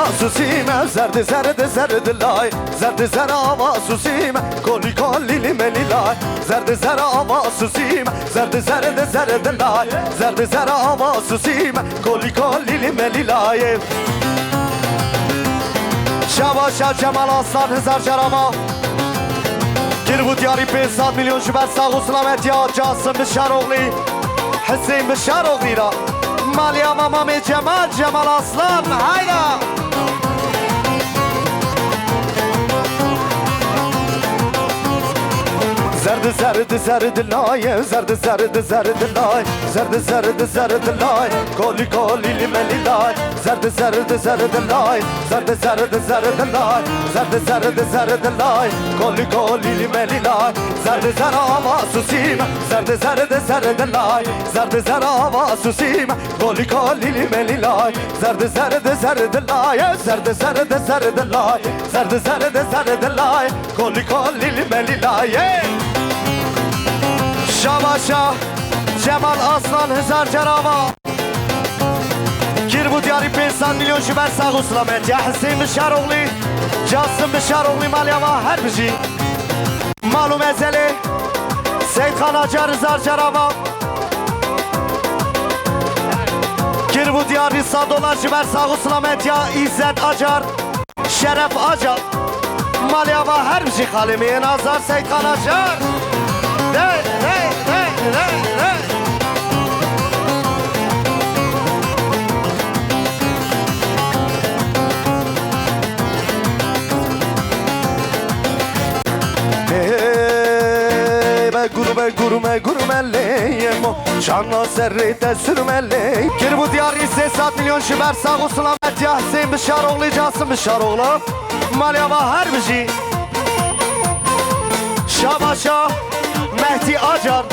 Asusî me zerdi zerdi zerdi lay, zerdi zer ava susî me, kolî kolî lî me lî lay, zerdi zer ava susî me, zerdi zerdi zerdi lay, zerdi zer ava susî me, kolî kolî lî me lî lay. Şaba şa Cemal Aslan hizar car ava. Kir bû diyarî pênc sed milyon ji ber sax û silametiya Casim Bişaroglî, Hisên Bişaroglî ra. Maliya mamamê Cemal, Cemal Aslan, hayda! Zerdi zerdi zerdi lay, zerdi zerdi zerdi lay, zerdi zerdi zerdi lay, koli koli lî me lî lay. Zerdi zerdi zerdi lay, zerdi zerdi zerdi lay, zerdi zerdi zerdi lay, koli koli lî me lî lay, zerdi zerdi ava susî me, zerdi zerdi zerdi lay, zerdi zerdi ava susî me, koli koli lî me lî lay, zerdi zerdi zerdi lay, zerdi zerdi zerdi lay, zerdi zerdi zerdi lay, koli koli lî me lî lay. Şaba şa Cemal Aslan hizar car ava. Kir bû diyarî pênc sed milyon ji ber sax û silametiya Hisên Bişaroglî, Casim Bişaroglî, maliya va her bijî. Mal û mezelê Seyîd Xan Acar hizar car ava. Kir bû diyarî sed dolar ji ber sax û silametiya Îzzet Acar. Şeref Acar, malê ava her bijî xalê me yên Azar Seyîd Xan Acar. Dey, dey, dey, dey, dey. Hey, be gurme, gurme, gurme lê yemo. Çanda serrê te sürme lê. Kir bû diyarî sê sed milyon ji ber sax û silametiya Hisên Bişaroglî, Casim Bişaroglu. Malê ava her bijî. Şaba şa Mehdî Acar.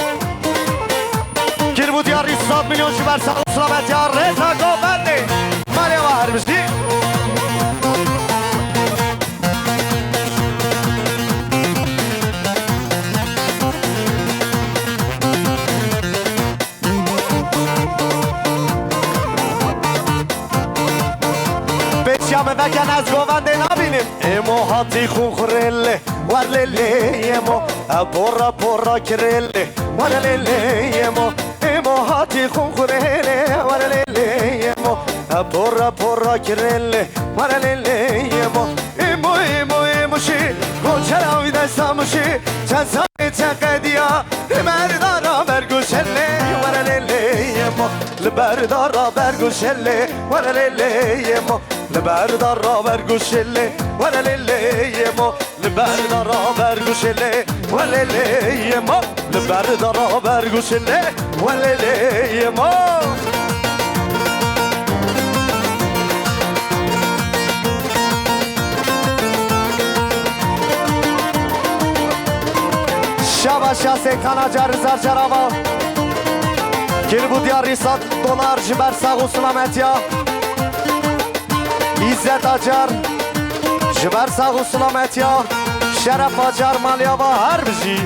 Kir bû diyarî sed milyon ji ber sax û silametiya Rêza Govendê. Malê ava her bijî. Pêşiya min veke ez govendê nabînim. Emo hatî xunxurê lê, wer lê lê emo. E pora pora kirê lê, wer lê lê emo. Emo hatî xunxurê lê, wer lê lê emo. E pora pora kirê lê, wer lê lê emo. Emo, emo, emo şî, goçera wî desta muşî, çend salê çend qediya, li ber dara bergoşelê, were lê lê emo, li ber dara bergoşelê, were lê lê emo, li ber dara bergoşelê, were lê lê emo, li ber dara bergoşelê, were lê lê emo, li ber dara bergoşelê, were lê lê emo. Seytan Acar, Rizar Carava. Kiribû diyarî sed dolar ji ber sax û silametiya. Îzzet Acar ji ber sax û silametiya. Şeref Acar, maliyava her bijî.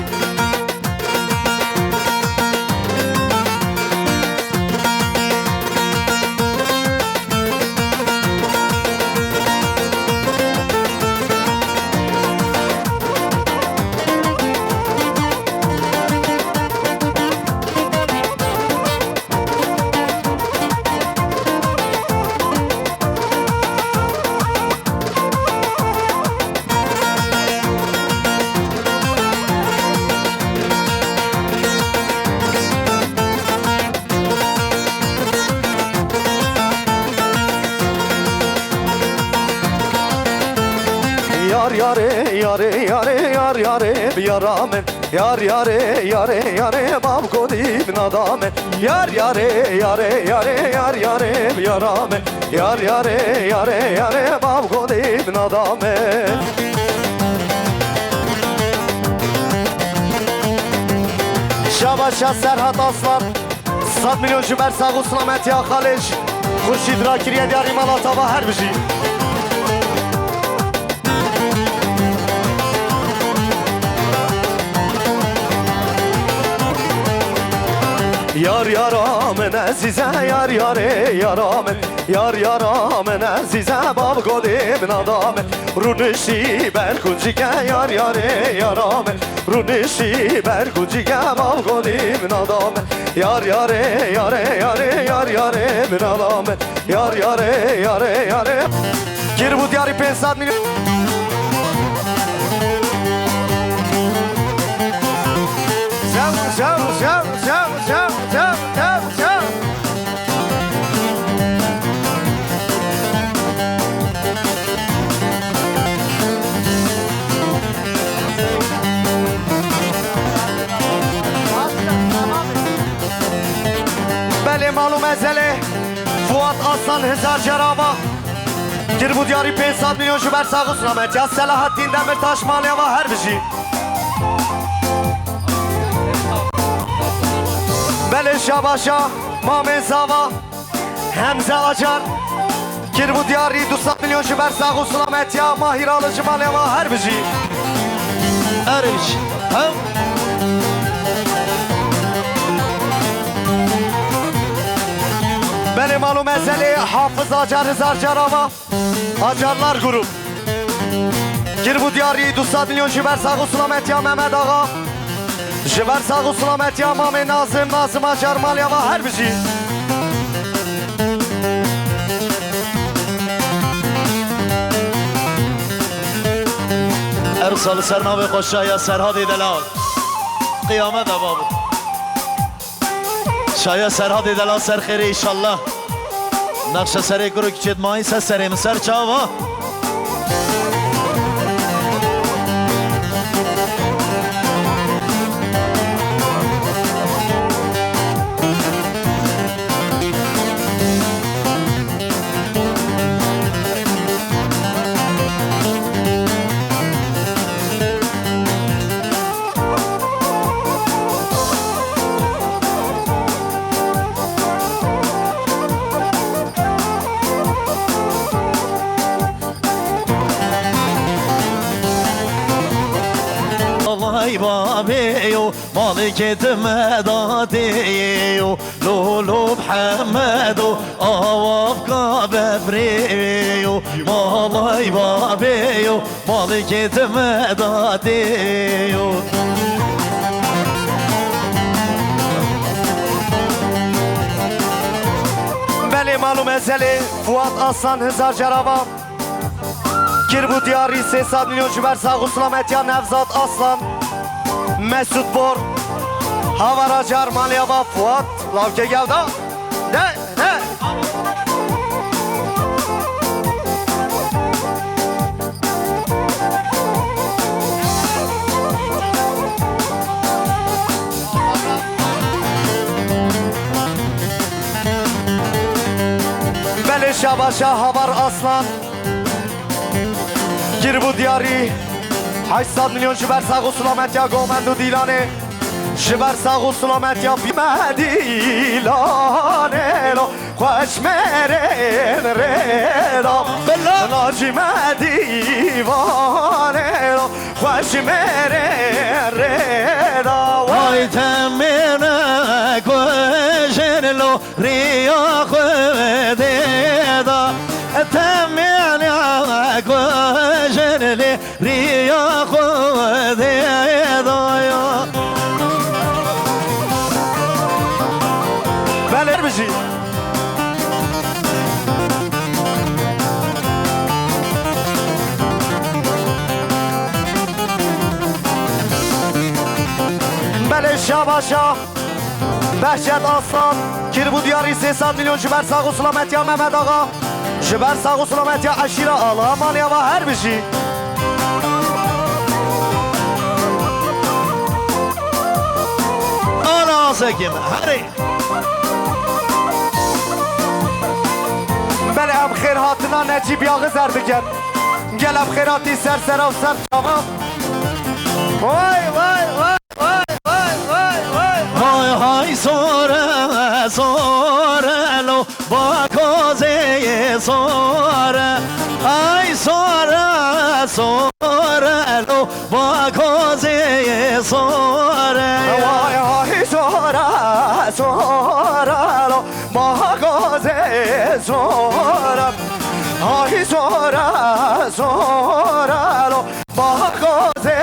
Yar yarê, yarê, yarê, yar yarê, bi yara min. Yar yarê, yarê, yarê, bav godî bi nada min. Yar yarê, yarê, yarê, yar yarê, bi yara min. Yar yarê, yarê, yarê, bav godî bi nada min. Şabaşa Serhat Aslan. Sed milyon ji ber sax û silametiya xalê ji Xurşîd rakiriye diyarî mala tava her bijî. Yar yara min ezîze, yar yarê yara min. Yar yara min ezîze, bav godê min adame. Rûniştî ber kuncike, yar yarê yara min. Rûniştî ber kuncike, bav godî min adame. Yar yarê, yarê, yarê, yar yarê min adame. Yar yarê, yarê, yarê. Kiribû diyarî pênc sed milyon. Sev, sev, sev, sev, sev, sev, sev, sev. Belê, mal û mezelê Fuat Aslan hezar cerava. Kiribû diyarî pênc sed milyon ji ber sax û silametiya Selahattîn Demirtaş, malê ava her bijî. Belê, şabaşa mamê zava Hemze Acar. Kiribû diyarî du sed milyon ji ber sax û silametiya Mahîr Alicî, malê ava her bijî. Her bijî. Hev. Belê, mal û mezelê Hafiz Acar hezar cerava. Acarlar Grup. Kiribû diyarî du sed milyon ji ber sax û silametiya Mehmet Axa. Ji ber sax û silametiya mamê Nazim, Nazim Acar, malê ava her bijî. Ersa li ser navê xwe Şaya Serhadê Delal. Qiyameta babo. Şaya Serhadê Delal ser xêrê înşallah. Nexşe serê kuro kiçêt mayî ser serê min ser çava. Alay babê yo, malikê dime dadê yo. Lolo Mihemedo, avavka bevrê yo, malay babê yo, malikê dime dadê yo. Belê, mal û mezelê Fuat Aslan hezar cerava. Kiribû diyarî sê sed milyon ji ber sax û silametiya Nevzat Aslan, Mesut Bor, Havar Acar, malê ava Fuat, lavke gewda. De, de. Belê, şabaşa Havar Aslan. Kiribû diyarî heşt sed milyon ji ber sax û silametiya Govend û Dîlanê. Ji ber sax û silametiya pî me dîlanê lo, xweş mêrên rêda. Bila. Nacî me dîvanê lo, xweş mêrên rêda. Vay temêne kujin lo, riya Xwedê da. Temêne kujin lê, riya Xwedê da ya. Belê bijî. Belê şabaşa. Behçet Aslan, kirb û diyarî sê sed milyon ji ber sax û silametiya Mehmet Axa, ji ber sax û silametiya eşîra Axa, malê ava her bijî. Ana azekê min, herê. Belê em xêr hatina Necîb Yaxizer bikin. Gel em xêr hatî ser sera û ser çava. Vay, vay, vay. Vay, vay, vay, vay, vay. Hay, hay, sore, sore lo, bakozê sore. Hay, sore, sore lo, bakozê sore. Vay, hay, sore, sore lo, bakozê sore. Hay, sore, sore lo, Bakozê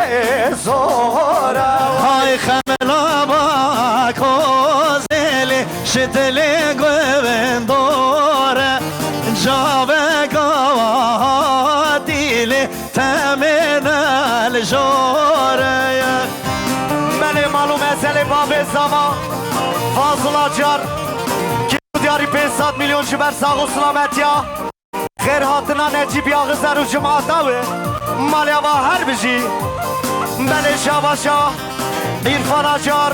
sore. Hay xemla Bakozê lê, şitilê guvindore. Caveka hatî lê, temêne li jore ye. Belê mal û mezelê babê zava, Fazıl Acar, diyarî pênc sed milyon ji ber sax û silametiya. Xêr hatina Necîb Yaxizer û cemaeta wê. Malê ava her bijî. Belê şabaşa. Îrfan Acar.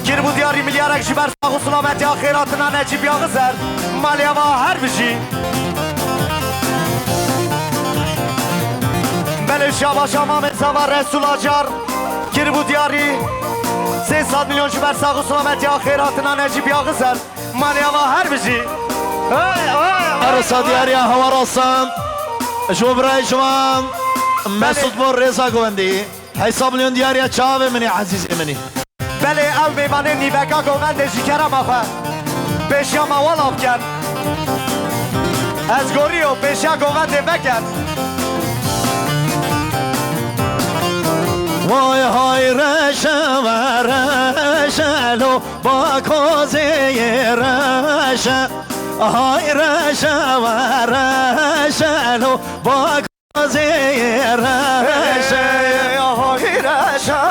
Kirb û diyarî milyarek ji ber sax û silametiya xêr hatina Necîb Yaxizer. Malê ava her bijî. Belê şabaşa mamê zava Resul Acar. Kirb û diyarî sê sed milyon ji ber sax û silametiya xêr hatina Necîb Yaxizer. Malê ava her bijî. Hey, hey, hey, Arsa hey. Diyariya Hewa Rasan. Ji bo birayê ciwan. Belê. Mesut Mor rêza govendî. Hesab milyon diyariya çavê min ê ezîzê min î. Belê ew mêvanê nîveka govendê ji kerema xwe. Pêşiya me wela bikin. Ez gorîyo pêşiya govendê vekin. Vay hay reşe ve reşe lo. Bakozê reşe, hay reşe ve reşe lo, bakozê reşe. Hey, hay reşe,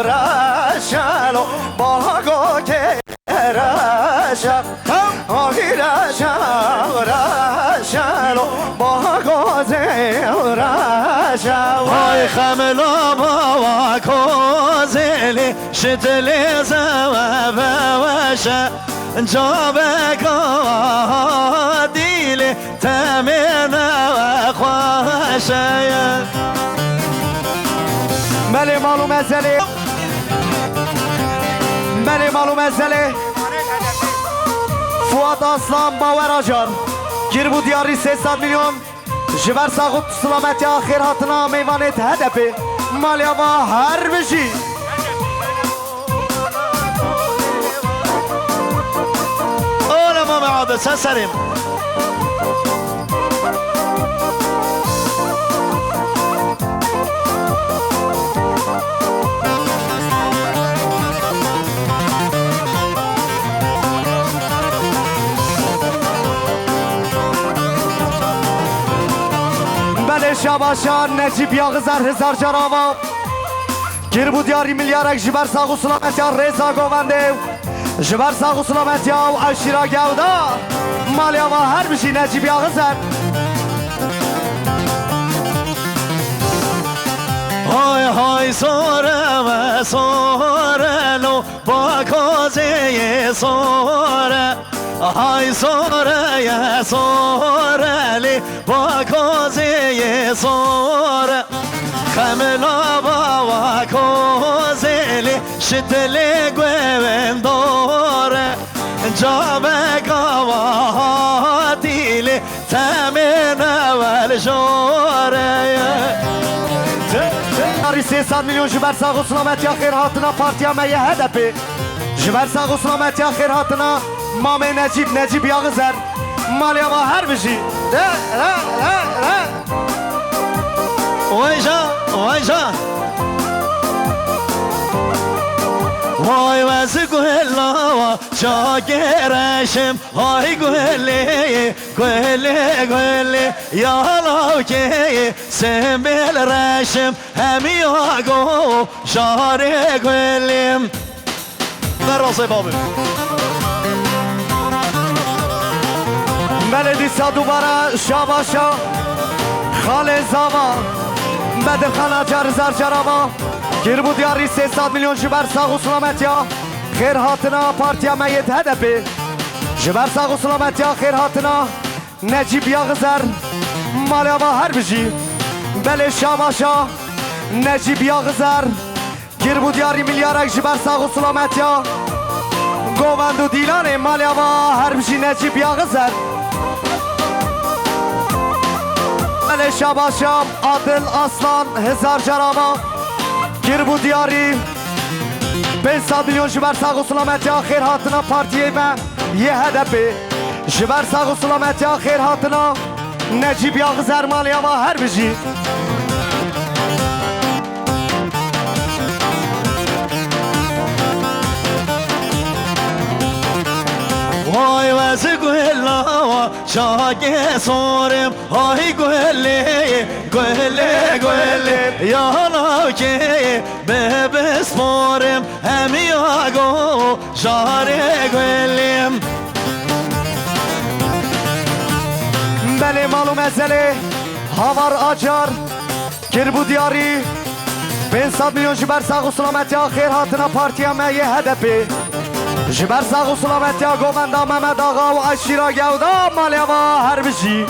reşe lo, bakozê reşe. Hay reşe, reşe lo, bakozê reşe. Hay xemla bakozê lê, Şitilê zeve veşe, caveka dîlê temêne xweşe ye. Belê mal û mezelê. Belê mal û mezelê. Fuat Aslan, Bawer Acar. Kirb û diyarî sê sed milyon. Ji ber sax û silametiya xêr hatina mêvanê HDPê. Malê ava her bijî. Ola mame Adi, ser serê min. Belê şabaşa Necîb Yaxizer hezar car ava. Kirb û diyarî milyarek ji ber sax û silametiya rêza govendê. Ji ber sax û silametiya ew eşîra gewda. Malê ava her bijî Necîb Yaxizer. Hay hay sore ve sore lo, bakozê sore. Hay sore ye sore lê, bakozê sore. Xemla bakozê lê, Şitilê guhên dore, cavek ava hatî lê temê newel jore ye. Arî sê sed milyon ji ber sax û silametiya xêr hatina partiya me yê H D P. Ji ber sax û silametiya xêr hatina mamê Necîb, Necîb Yaxizer. Malê ava her bijî. Re, re, re, re. Vay ja, vay ja. Vay wezi guhela wa çakê reşim. Hay guhele, guhele, guhele. Ya lawke, sembel reşim. Hem ya go, şarê guhelim. Ver razê babê. Belê dîsa dubara şabaşa xalê zava. Bedirxan Acar zar carava. Kirbû diyarî sê sed milyon ji ber sax û silametiya xêr hatina partiya me yê H D P. Ji ber sax û silametiya xêr hatina Necîb Yaxizer. Malê ava her bijî. Belê şabaşa Necîb Yaxizer. Kirbû diyarî milyarek ji ber sax û silametiya govend û dîlanê. Malê ava her bijî Necîb Yaxizer. Belê şabaşa Adil Aslan hezar car ava. Kirbû diyarî pênc sed milyon ji ber sax û silametiya xêr hatina partiyê me yê H D P. Ji ber sax û silametiya xêr hatina Necîb Yaxizer. Malê ava her bijî. Vay wezi guhela wa çakê sorim. Hay guhele, guhele, guhele. Ya lawke, bebe sporim. Hem ya go, şarê guhelim. Belê mal û mezelê Havar Acar. Kirbû diyarî pênc sed milyon ji ber sax û silametiya xêr hatina partiya me yê H D P. Ji ber sax û silametiya govenda Mehmet Axa û eşîra gewda. Malê ava her bijî.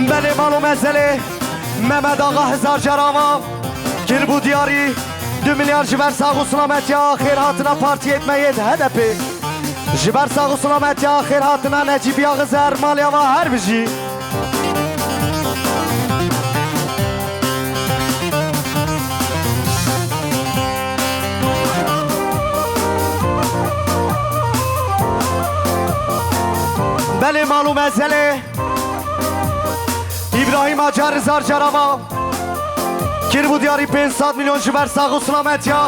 Belê mal û mezelê Mehmet Axa hezar car ava. Kirbû diyarî du milyar ji ber sax û silametiya xêr hatina partiyê me yê H D P. Ji ber sax û silametiya xêr hatina Necîb Yaxizer. Malê ava her bijî. Belê mal û mezelê Îbrahîm Acar zar car ava. Kirbû diyarî pênc sed milyon ji ber sax û silametiya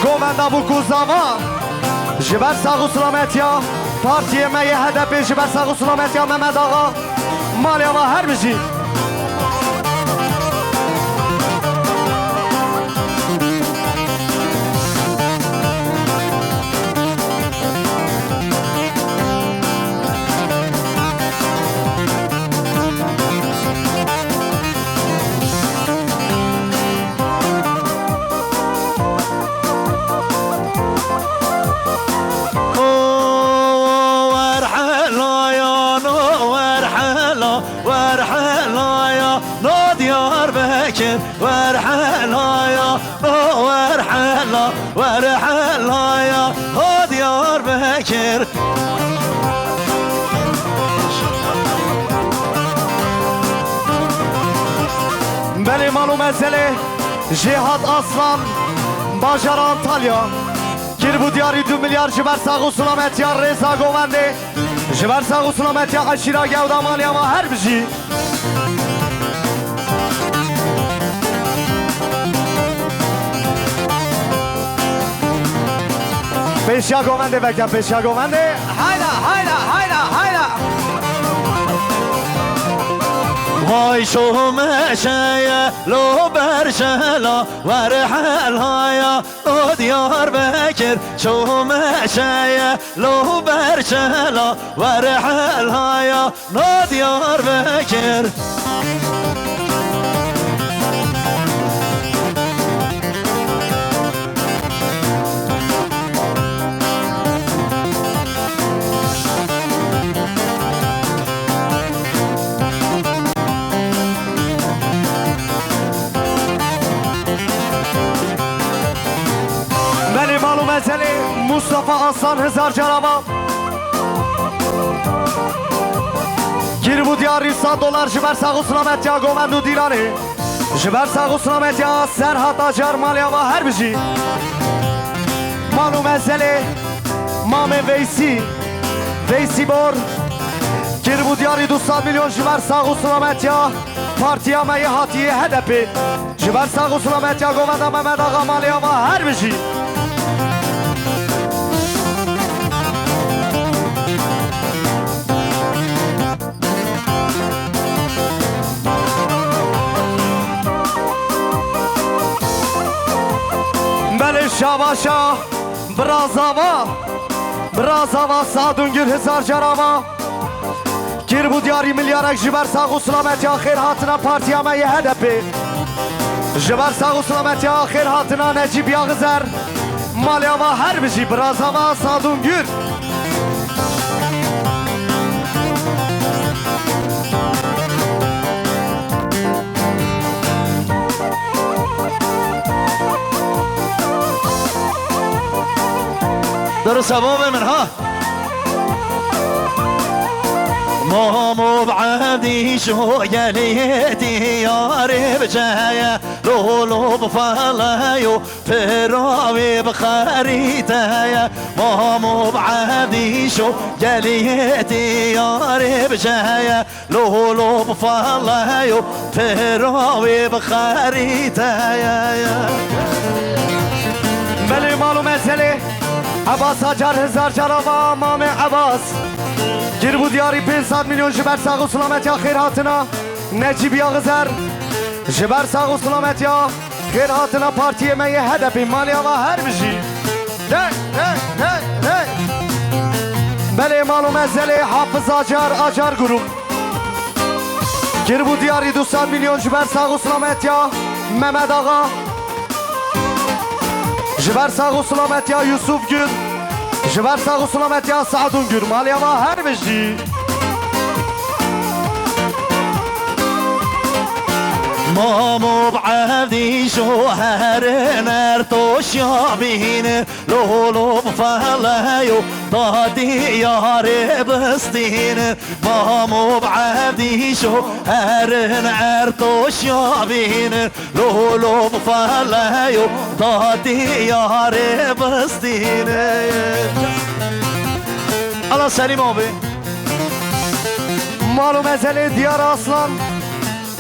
govenda bûk û zava. Ji ber sax û silametiya partiyê me yê H D P, ji ber sax û silametiya Mehmet Axa. Malê ava her bijî. O werhela ya, no werhela, werhela ya, no Diyarbekir, werhela ya. O werhela, werhela ya, ho Diyarbekir. Belê mal û mezelê Jêhat Aslan, bajara Antalya. Kirbû diyarî du milyar ji ber sax û silametiya rêza govendê. Ji ber sax û silametiya eşîra gewda malê ava her bijî. Pêşiya govendê veke, pêşiya govendê. Hayda, hayda, hayda, hayda. Vay Şomeşeye lo berşela wer helaya no Diyarbekir. Şomeşeye lo berşela wer helaya no Diyarbekir. Belê, mal û mezelê Mustafa Aslan hezar cara va. Kîr bû diyarî sed dolar ji ber sax û silametiya govend û dîlanê. Ji ber sax û silametiya Serhat Acar, malê ava her bijî. Mal û mezelê Mamê Veysî, Veysî Bor, kîr bû diyarî du sed milyon ji ber sax û silametiya partiya me yê hatiyê H D P. Ji ber sax û silametiya govenda Mehmet Axa, malê ava her bijî. Belê şabaşa, birazava, birazava Sadûngil hezar cara va. Kîr bû diyarî milyarek ji ber sax û silametiya xêr hatina partiya me yê H D P. Ji ber sax û silametiya xêr hatina Necîb Yaxizer. Malê ava her bijî, birazava Sadûngil. Dursa bavê min ha. Mamo bi Evdîşo gelê diyarê biceye. Lolo bi feleyo Pira wê bi xerîteye, Mamo bi Evdîşo geliyê diyarê biceye. Lolo bi feleyo, pira wê bi xerîteye. Belê mal û mezelê Ebas Acar hezar cara va, Mamê Ebas. Kîr bû diyarî pênc sed milyon ji ber sax û silametiya xêr hatina Necîb Yaxizer. Ji ber sax û silametiya Xêr hatina partiyê me yê H D P, malê ava her bijî. Dey, dey, dey, dey. Belê mal û mezelê Hafiz Acar, Acar Grup. Kir bû diyarî du sed milyon ji ber sax û silametiya Mehmet Axa. Ji ber sax û silametiya Yusuf Gür. Ji ber sax û silametiya Sadûn Gür, malê ava her bijî. Mamo bi Evdîşo herin ertoşya bînin, lolo bi feleyo da diyarê bistînin. Mamo bi Evdîşo herin ertoşya bînin, lolo bi feleyo da diyarê bistînin. Ala Selîm abi. Mal û mezelê Diyar Aslan.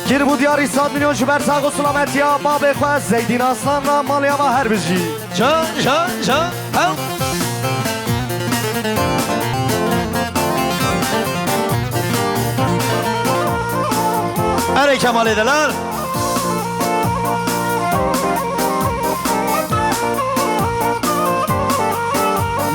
Kir bû diyarî sed milyon ji ber sax û silametiya babê xwe Zeydîn Aslan re, malê ava her bijî. Can, can, can, hew. Erê Kemalê delal.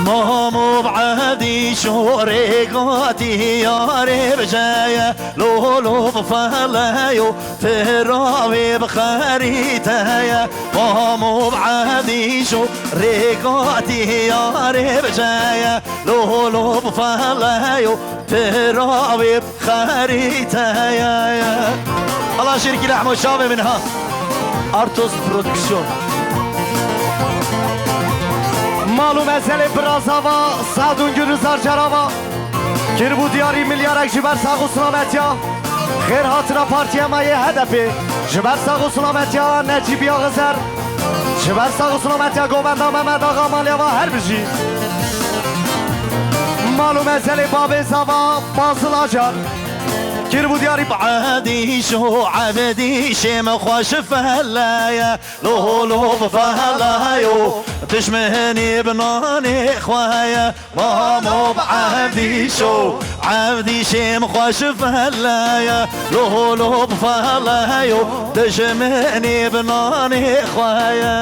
Mamo bi Evdîşo rêka diyarê biceye, lolo bi feleyo, pira wê bi xerîteye. Mamo bi Evdîşo rêka diyarê biceye, lolo bi feleyo, pira wê bi xerîteye. Ala şirkî lehmo şavê min ha. Artos Production. Mal û mezelê birazava Sadûn Gürüzar Carava. Kir bû diyarî milyarek ji ber sax û silametiya. Xêr hatina partiya me yê H D P. Ji ber sax û silametiya Necîb Yaxizer. Ji ber sax û silametiya govenda Mehmet Axa, malê ava her bijî. Mal û mezelê babê zava Fazil Acar. Kir bû diyarî bi Evdîşo, Evdîşê min xweş fele ye. Lo lo bi fele yo, dijminê bi nanê xwe ye. Mamo bi Evdîşo, Evdîşê min xweş fele ye. Lo lo bi fele yo, dijminê bi nanê xwe ye.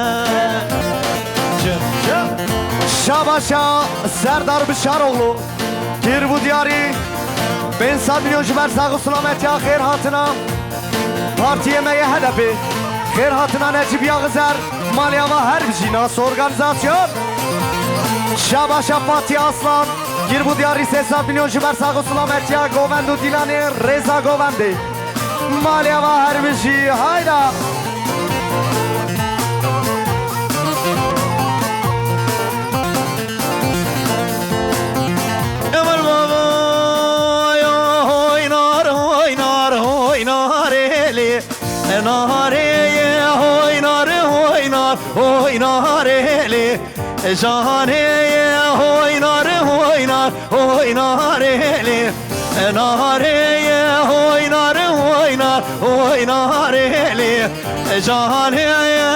Şabaşa Serdar Bişaroğlu. Kir bû diyarî. Pênc sed milyon ji ber sax û silametiya, xêr hatina partiyê me yê H D P. Xêr hatina Necîb Yaxizer, malê ava her bijî, nas organîzasyon. Şabaşa Fatih Aslan. Kir bû diyarî sê sed milyon ji ber sax û silametiya govend û dîlanê Rêza Govendê. Malê ava her bijî, hayda. Emel baba, ya hoy nar, hoy nar, hoy nar eli. Narê ye hoy nar, hoy nar, hoy nar eli. Canê ye hoy nar, hoy nar, hoy nar eli. Narê ye hoy nar, hoy nar, hoy nar eli. Canê ye.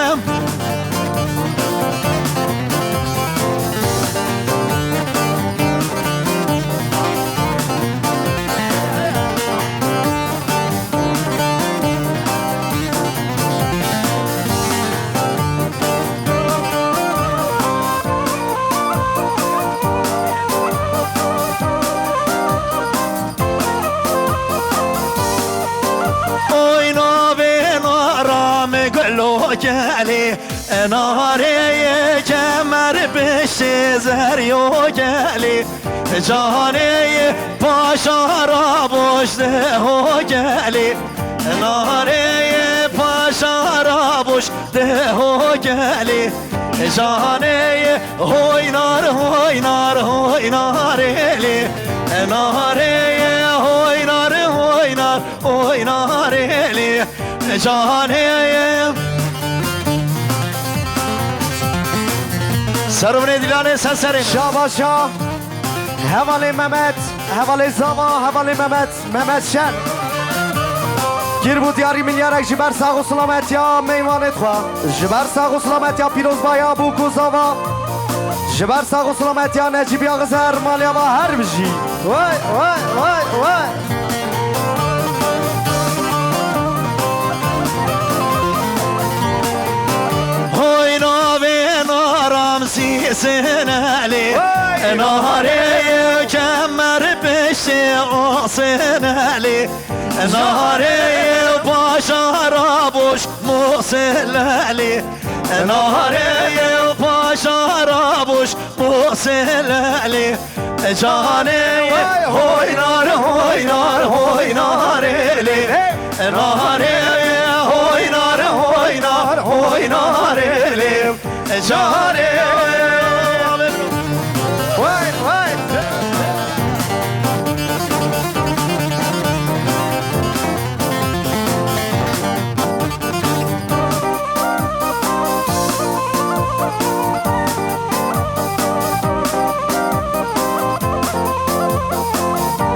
Oy navê nara me gulo gelê, narê ye kemer piştê zeryo gelê. Canê ye paşa ra boş de ho gelê. Narê ye paşa ra boş de ho gelê. Canê ye hoy nar, hoy nar, hoy nar eli. Narê ye hoy nar, hoy nar, hoy nar eli. Canê ye. Servinê dîlanê ser serê. Şabaşa. Hevalê Mehmet, hevalê Zava, hevalê Mehmet, Mehmet Şen. Kir bû diyarî milyarek ji ber sax û silametiya meyvanê xwe. Ji ber sax û silametiya pîrozbaya bûk û Zava. Ji ber sax û silametiya Necîb Yaxizer, malê ava her bijî. Vay, vay, vay, vay. Hoy navê naram Sîsin Elî. Vay. Narê kemer piştê Asin Elî. Narê paşa ra boş Musil Elî. Narê paşa ra boş Musil Elî. Canê ye hoy nar, hoy nar, hoy nar elî. Narê ye hoy nar, hoy nar, hoy nar elî. Canê. Vay, vay.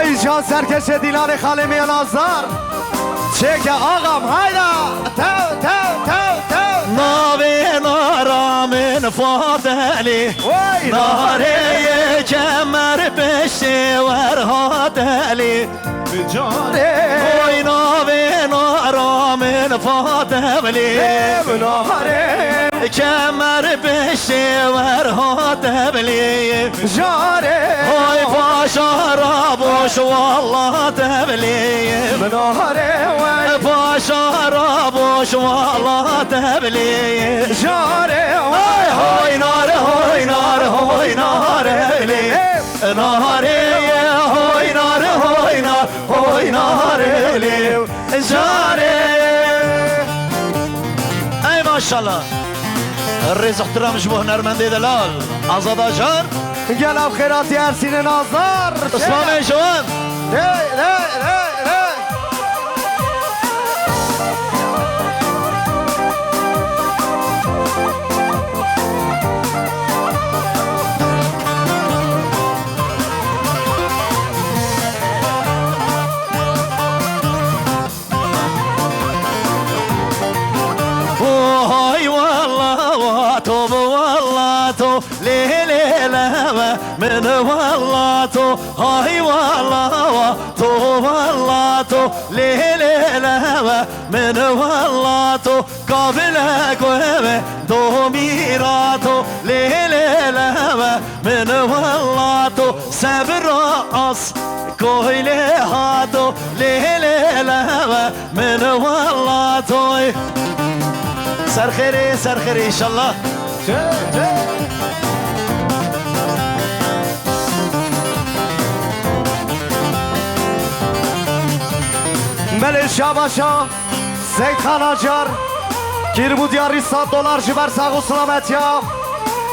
Îca serkeşê dîlanê xalê me ya Nazar. Çêke ağam, hayda. Tew, tew, tew, tew. Navê nara min Fat Elî. Vay. Narê ye kemer piştê wer hat Elî. Carê. Oy navê nara min Fat Evlî. Ev nare. Kemer piştê wer hat Evlî. Carê. Oy paşa ra boş wallat Evlî. Nare wer. Paşa ra boş wallat Evlî. Carê. Ay hoy nar, hoy nar, hoy nar Evlî. Ev. Narê ye hoy nar, hoy nar, hoy nar elî. Carê. Ey maşallah. Rêz û ihtiram ji bo hunermendê delal Azad Acar. Gel ev xêratî Ersînê Nazar. Islamê Jowan. Lê, lê, lê, lê. Min wella to, hay wella wa, to wella to, lê lê le we. Min wella to, kabile go we, domîra to, lê lê le we. Min wella to, sebra as, koy lê hato, lê lê le we. Min wella toy. Ser xêrê, ser xêrê inşallah. Belê şabaşa Seytxan Acar, kîrbû diyarî sed dolar ji ber sax û silametiya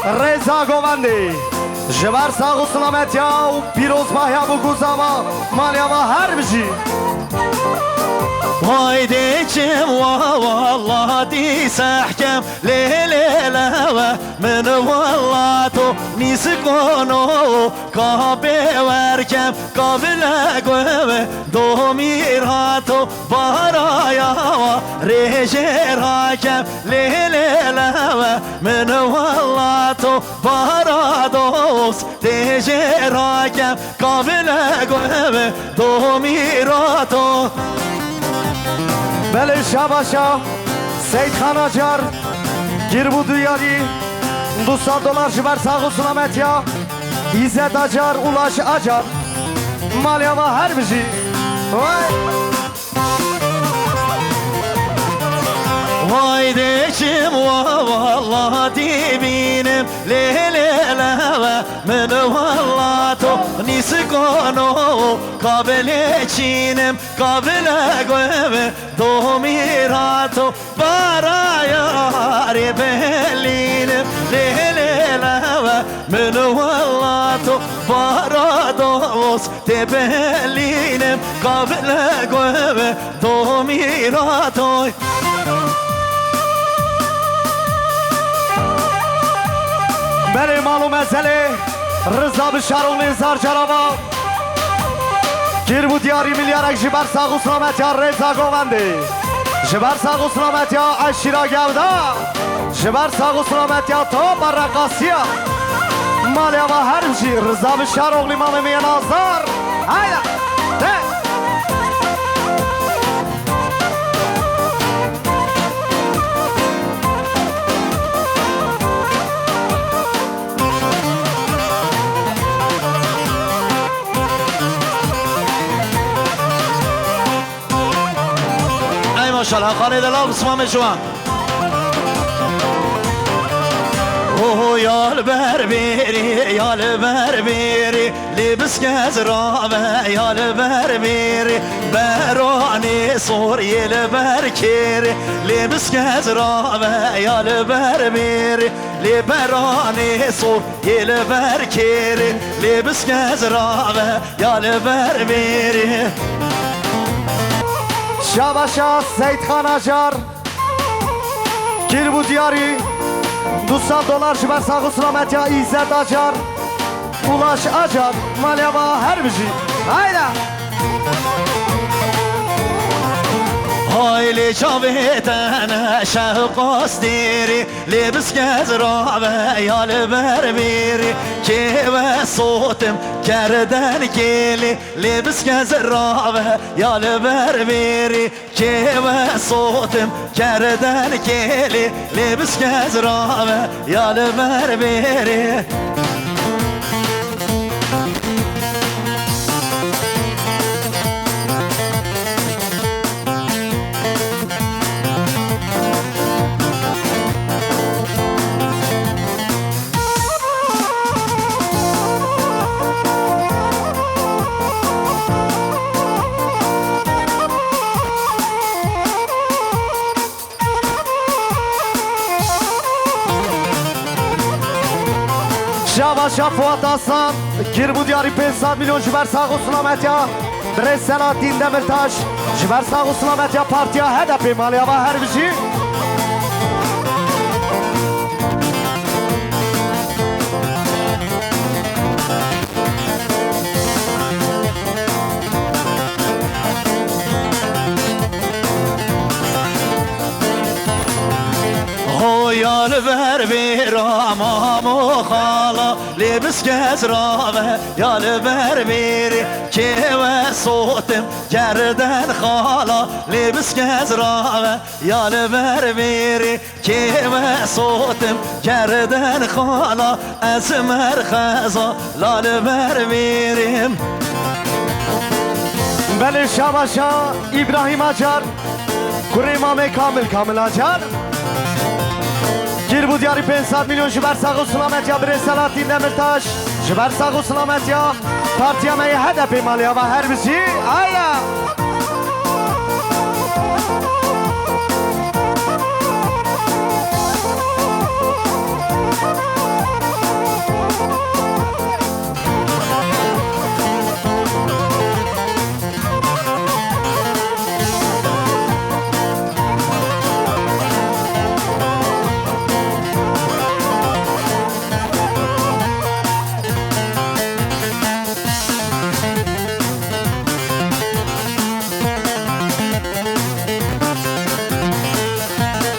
Rêza Govendê. Ji ber sax û silametiya û pîrozbahiya bû ku zava maliya va her bijî. Vay dê çim wa, wallah dî sehkem, lê lê le we. Min wella to nîsikono, kapê werkem, kavile go we, domîra to, baraya wa, rêjê rakem, lê lê le we. Min wella to, bara dost, tê jê rakem, kavile go we, domîra to. Belê şabaşa Seytxan Acar, kîrbû diyarî du sed dolar ji ber sax û silametiya Îzzet Acar, Ulaş Acar. Maliya va her bijî. Vay. Vay dê çim wa, wallah dibînim, lê lê le we. Min wella to nîsikono, kabelê çînim, kabile go we, domîra to, baraya rê belînim, lê lê le we. Min wella to, bara dost, tê belînim, kabile go we, domîra to. Belê mal û mezelê Riza Bişaroğlu zar carava. Kîrbû diyarî milyarek ji ber sax û silametiya Rêza Govendê. Ji ber sax û silametiya eşîra Gewda. Ji ber sax û silametiya Topa Reqasiya. Malê ava her bijî Riza Bişaroğlu, mamê min yê nazar. Hayda. Te. Ey maşallah, xanê de law bismamê şiwan. Oho, ya li ber bêrê, ya li ber bêrê, lê biskez rave, ya li ber bêrê, beranê sor yê li ber kêrê, lê biskez rave, ya li ber bêrê, lê beranê sor yê li ber kêrê, lê biskez rave, ya li ber bêrê. Şabaşa Seytxan Acar. Kîrbû diyarî du sed dolar ji ber sax û silametiya Îzzet Acar, Ulaş Acar, malê ava her bijî. Hayda! Hay lê çavê te ne şewqas dêrî, lê biskez rave ya li ber bêrî, kê we sotim kerden kêlî, lê biskez rave ya li ber bêrî. Kê we sotim kerden kêlî, lê biskez rave ya li ber bêrê. Şabaşa Fuat Aslan, kîrbû diyarî pênc sed milyon ji ber sax û silametiya birêz Selahattin Demirtaş, ji ber sax û silametiya partiya H D P, malê ava her bijî. Ho ya Ver vêra mamo xala, lê biskez rave ya li ber vêrê, kê we sotim gerden xala, lê biskez rave ya li ber vêrê, kê we sotim gerden xala, ez merxeza la li ber vêrê. Belê şabaşa Îbrahîm Acar. Kurê mamê Kamil, Kamil Acar. Kîr bû diyarî pênc sed milyon ji ber sax û silametiya birê Selahattin Demirtaş. Ji ber sax û silametiya partiya me yê H D P malê ava her bijî. Aya!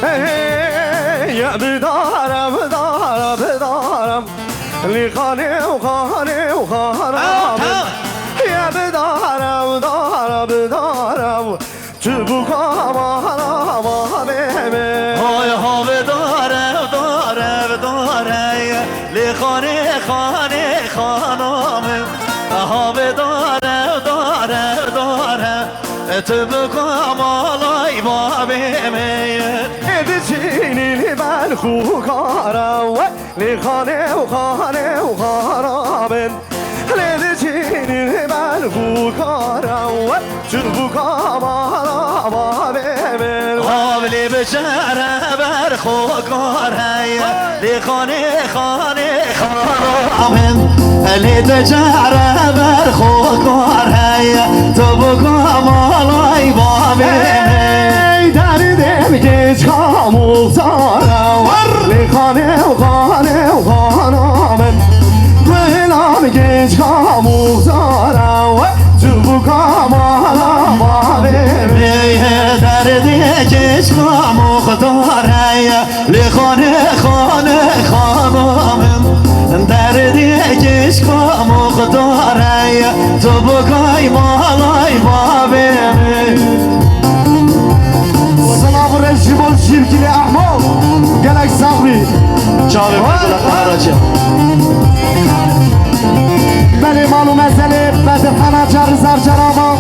Hey, hey, ya bidara, bidara, bidara. Li xanê û xanê û xana min. Ya bidara, bidara, bidara. Tu bû kamala ma bê min. Hay ha bidara, bidara, bidara. Li xanê, xanê, xana min. Ha bidara, bidara, bidara. Tu bû kamalay babê min. Ê diçînî li ber xûkara we. Li xanê û xanê û xana bin. Lê diçînî li ber xûkara we. Tu bû kamala babê min. Havlî bicere ber xûkar heye. Li xanê, xanê, xana min. Lê te care ber xo kar heye, tu bû kamalay babê min. Ey derdê min keç ka muxtara war. Lê xanê û xanê û xana min. Gulan keç ka muxtara war. Tu bû kamala babê min. Ey derdê keç ka muxtara ye. Li xanê, xanê, xana min. Derdê keşka muxtare ye. Tu bigay malay babê min. Silav û rêz ji bo Şîrkilê Ehmo. Gelek sax bî. Çavê min gula qehra çi. Belê mal û mezelê Bedirxana Carizar Cerama.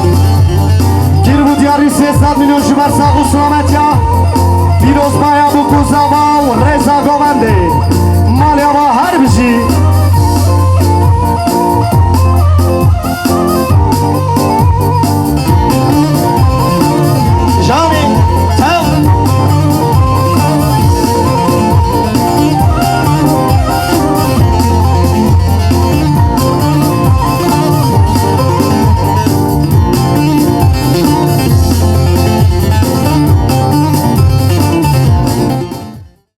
Kîr bû diyarî sê sed milyon ji ber sax û silametiya. Pîrozbaya bû ku zava û rêza govendê.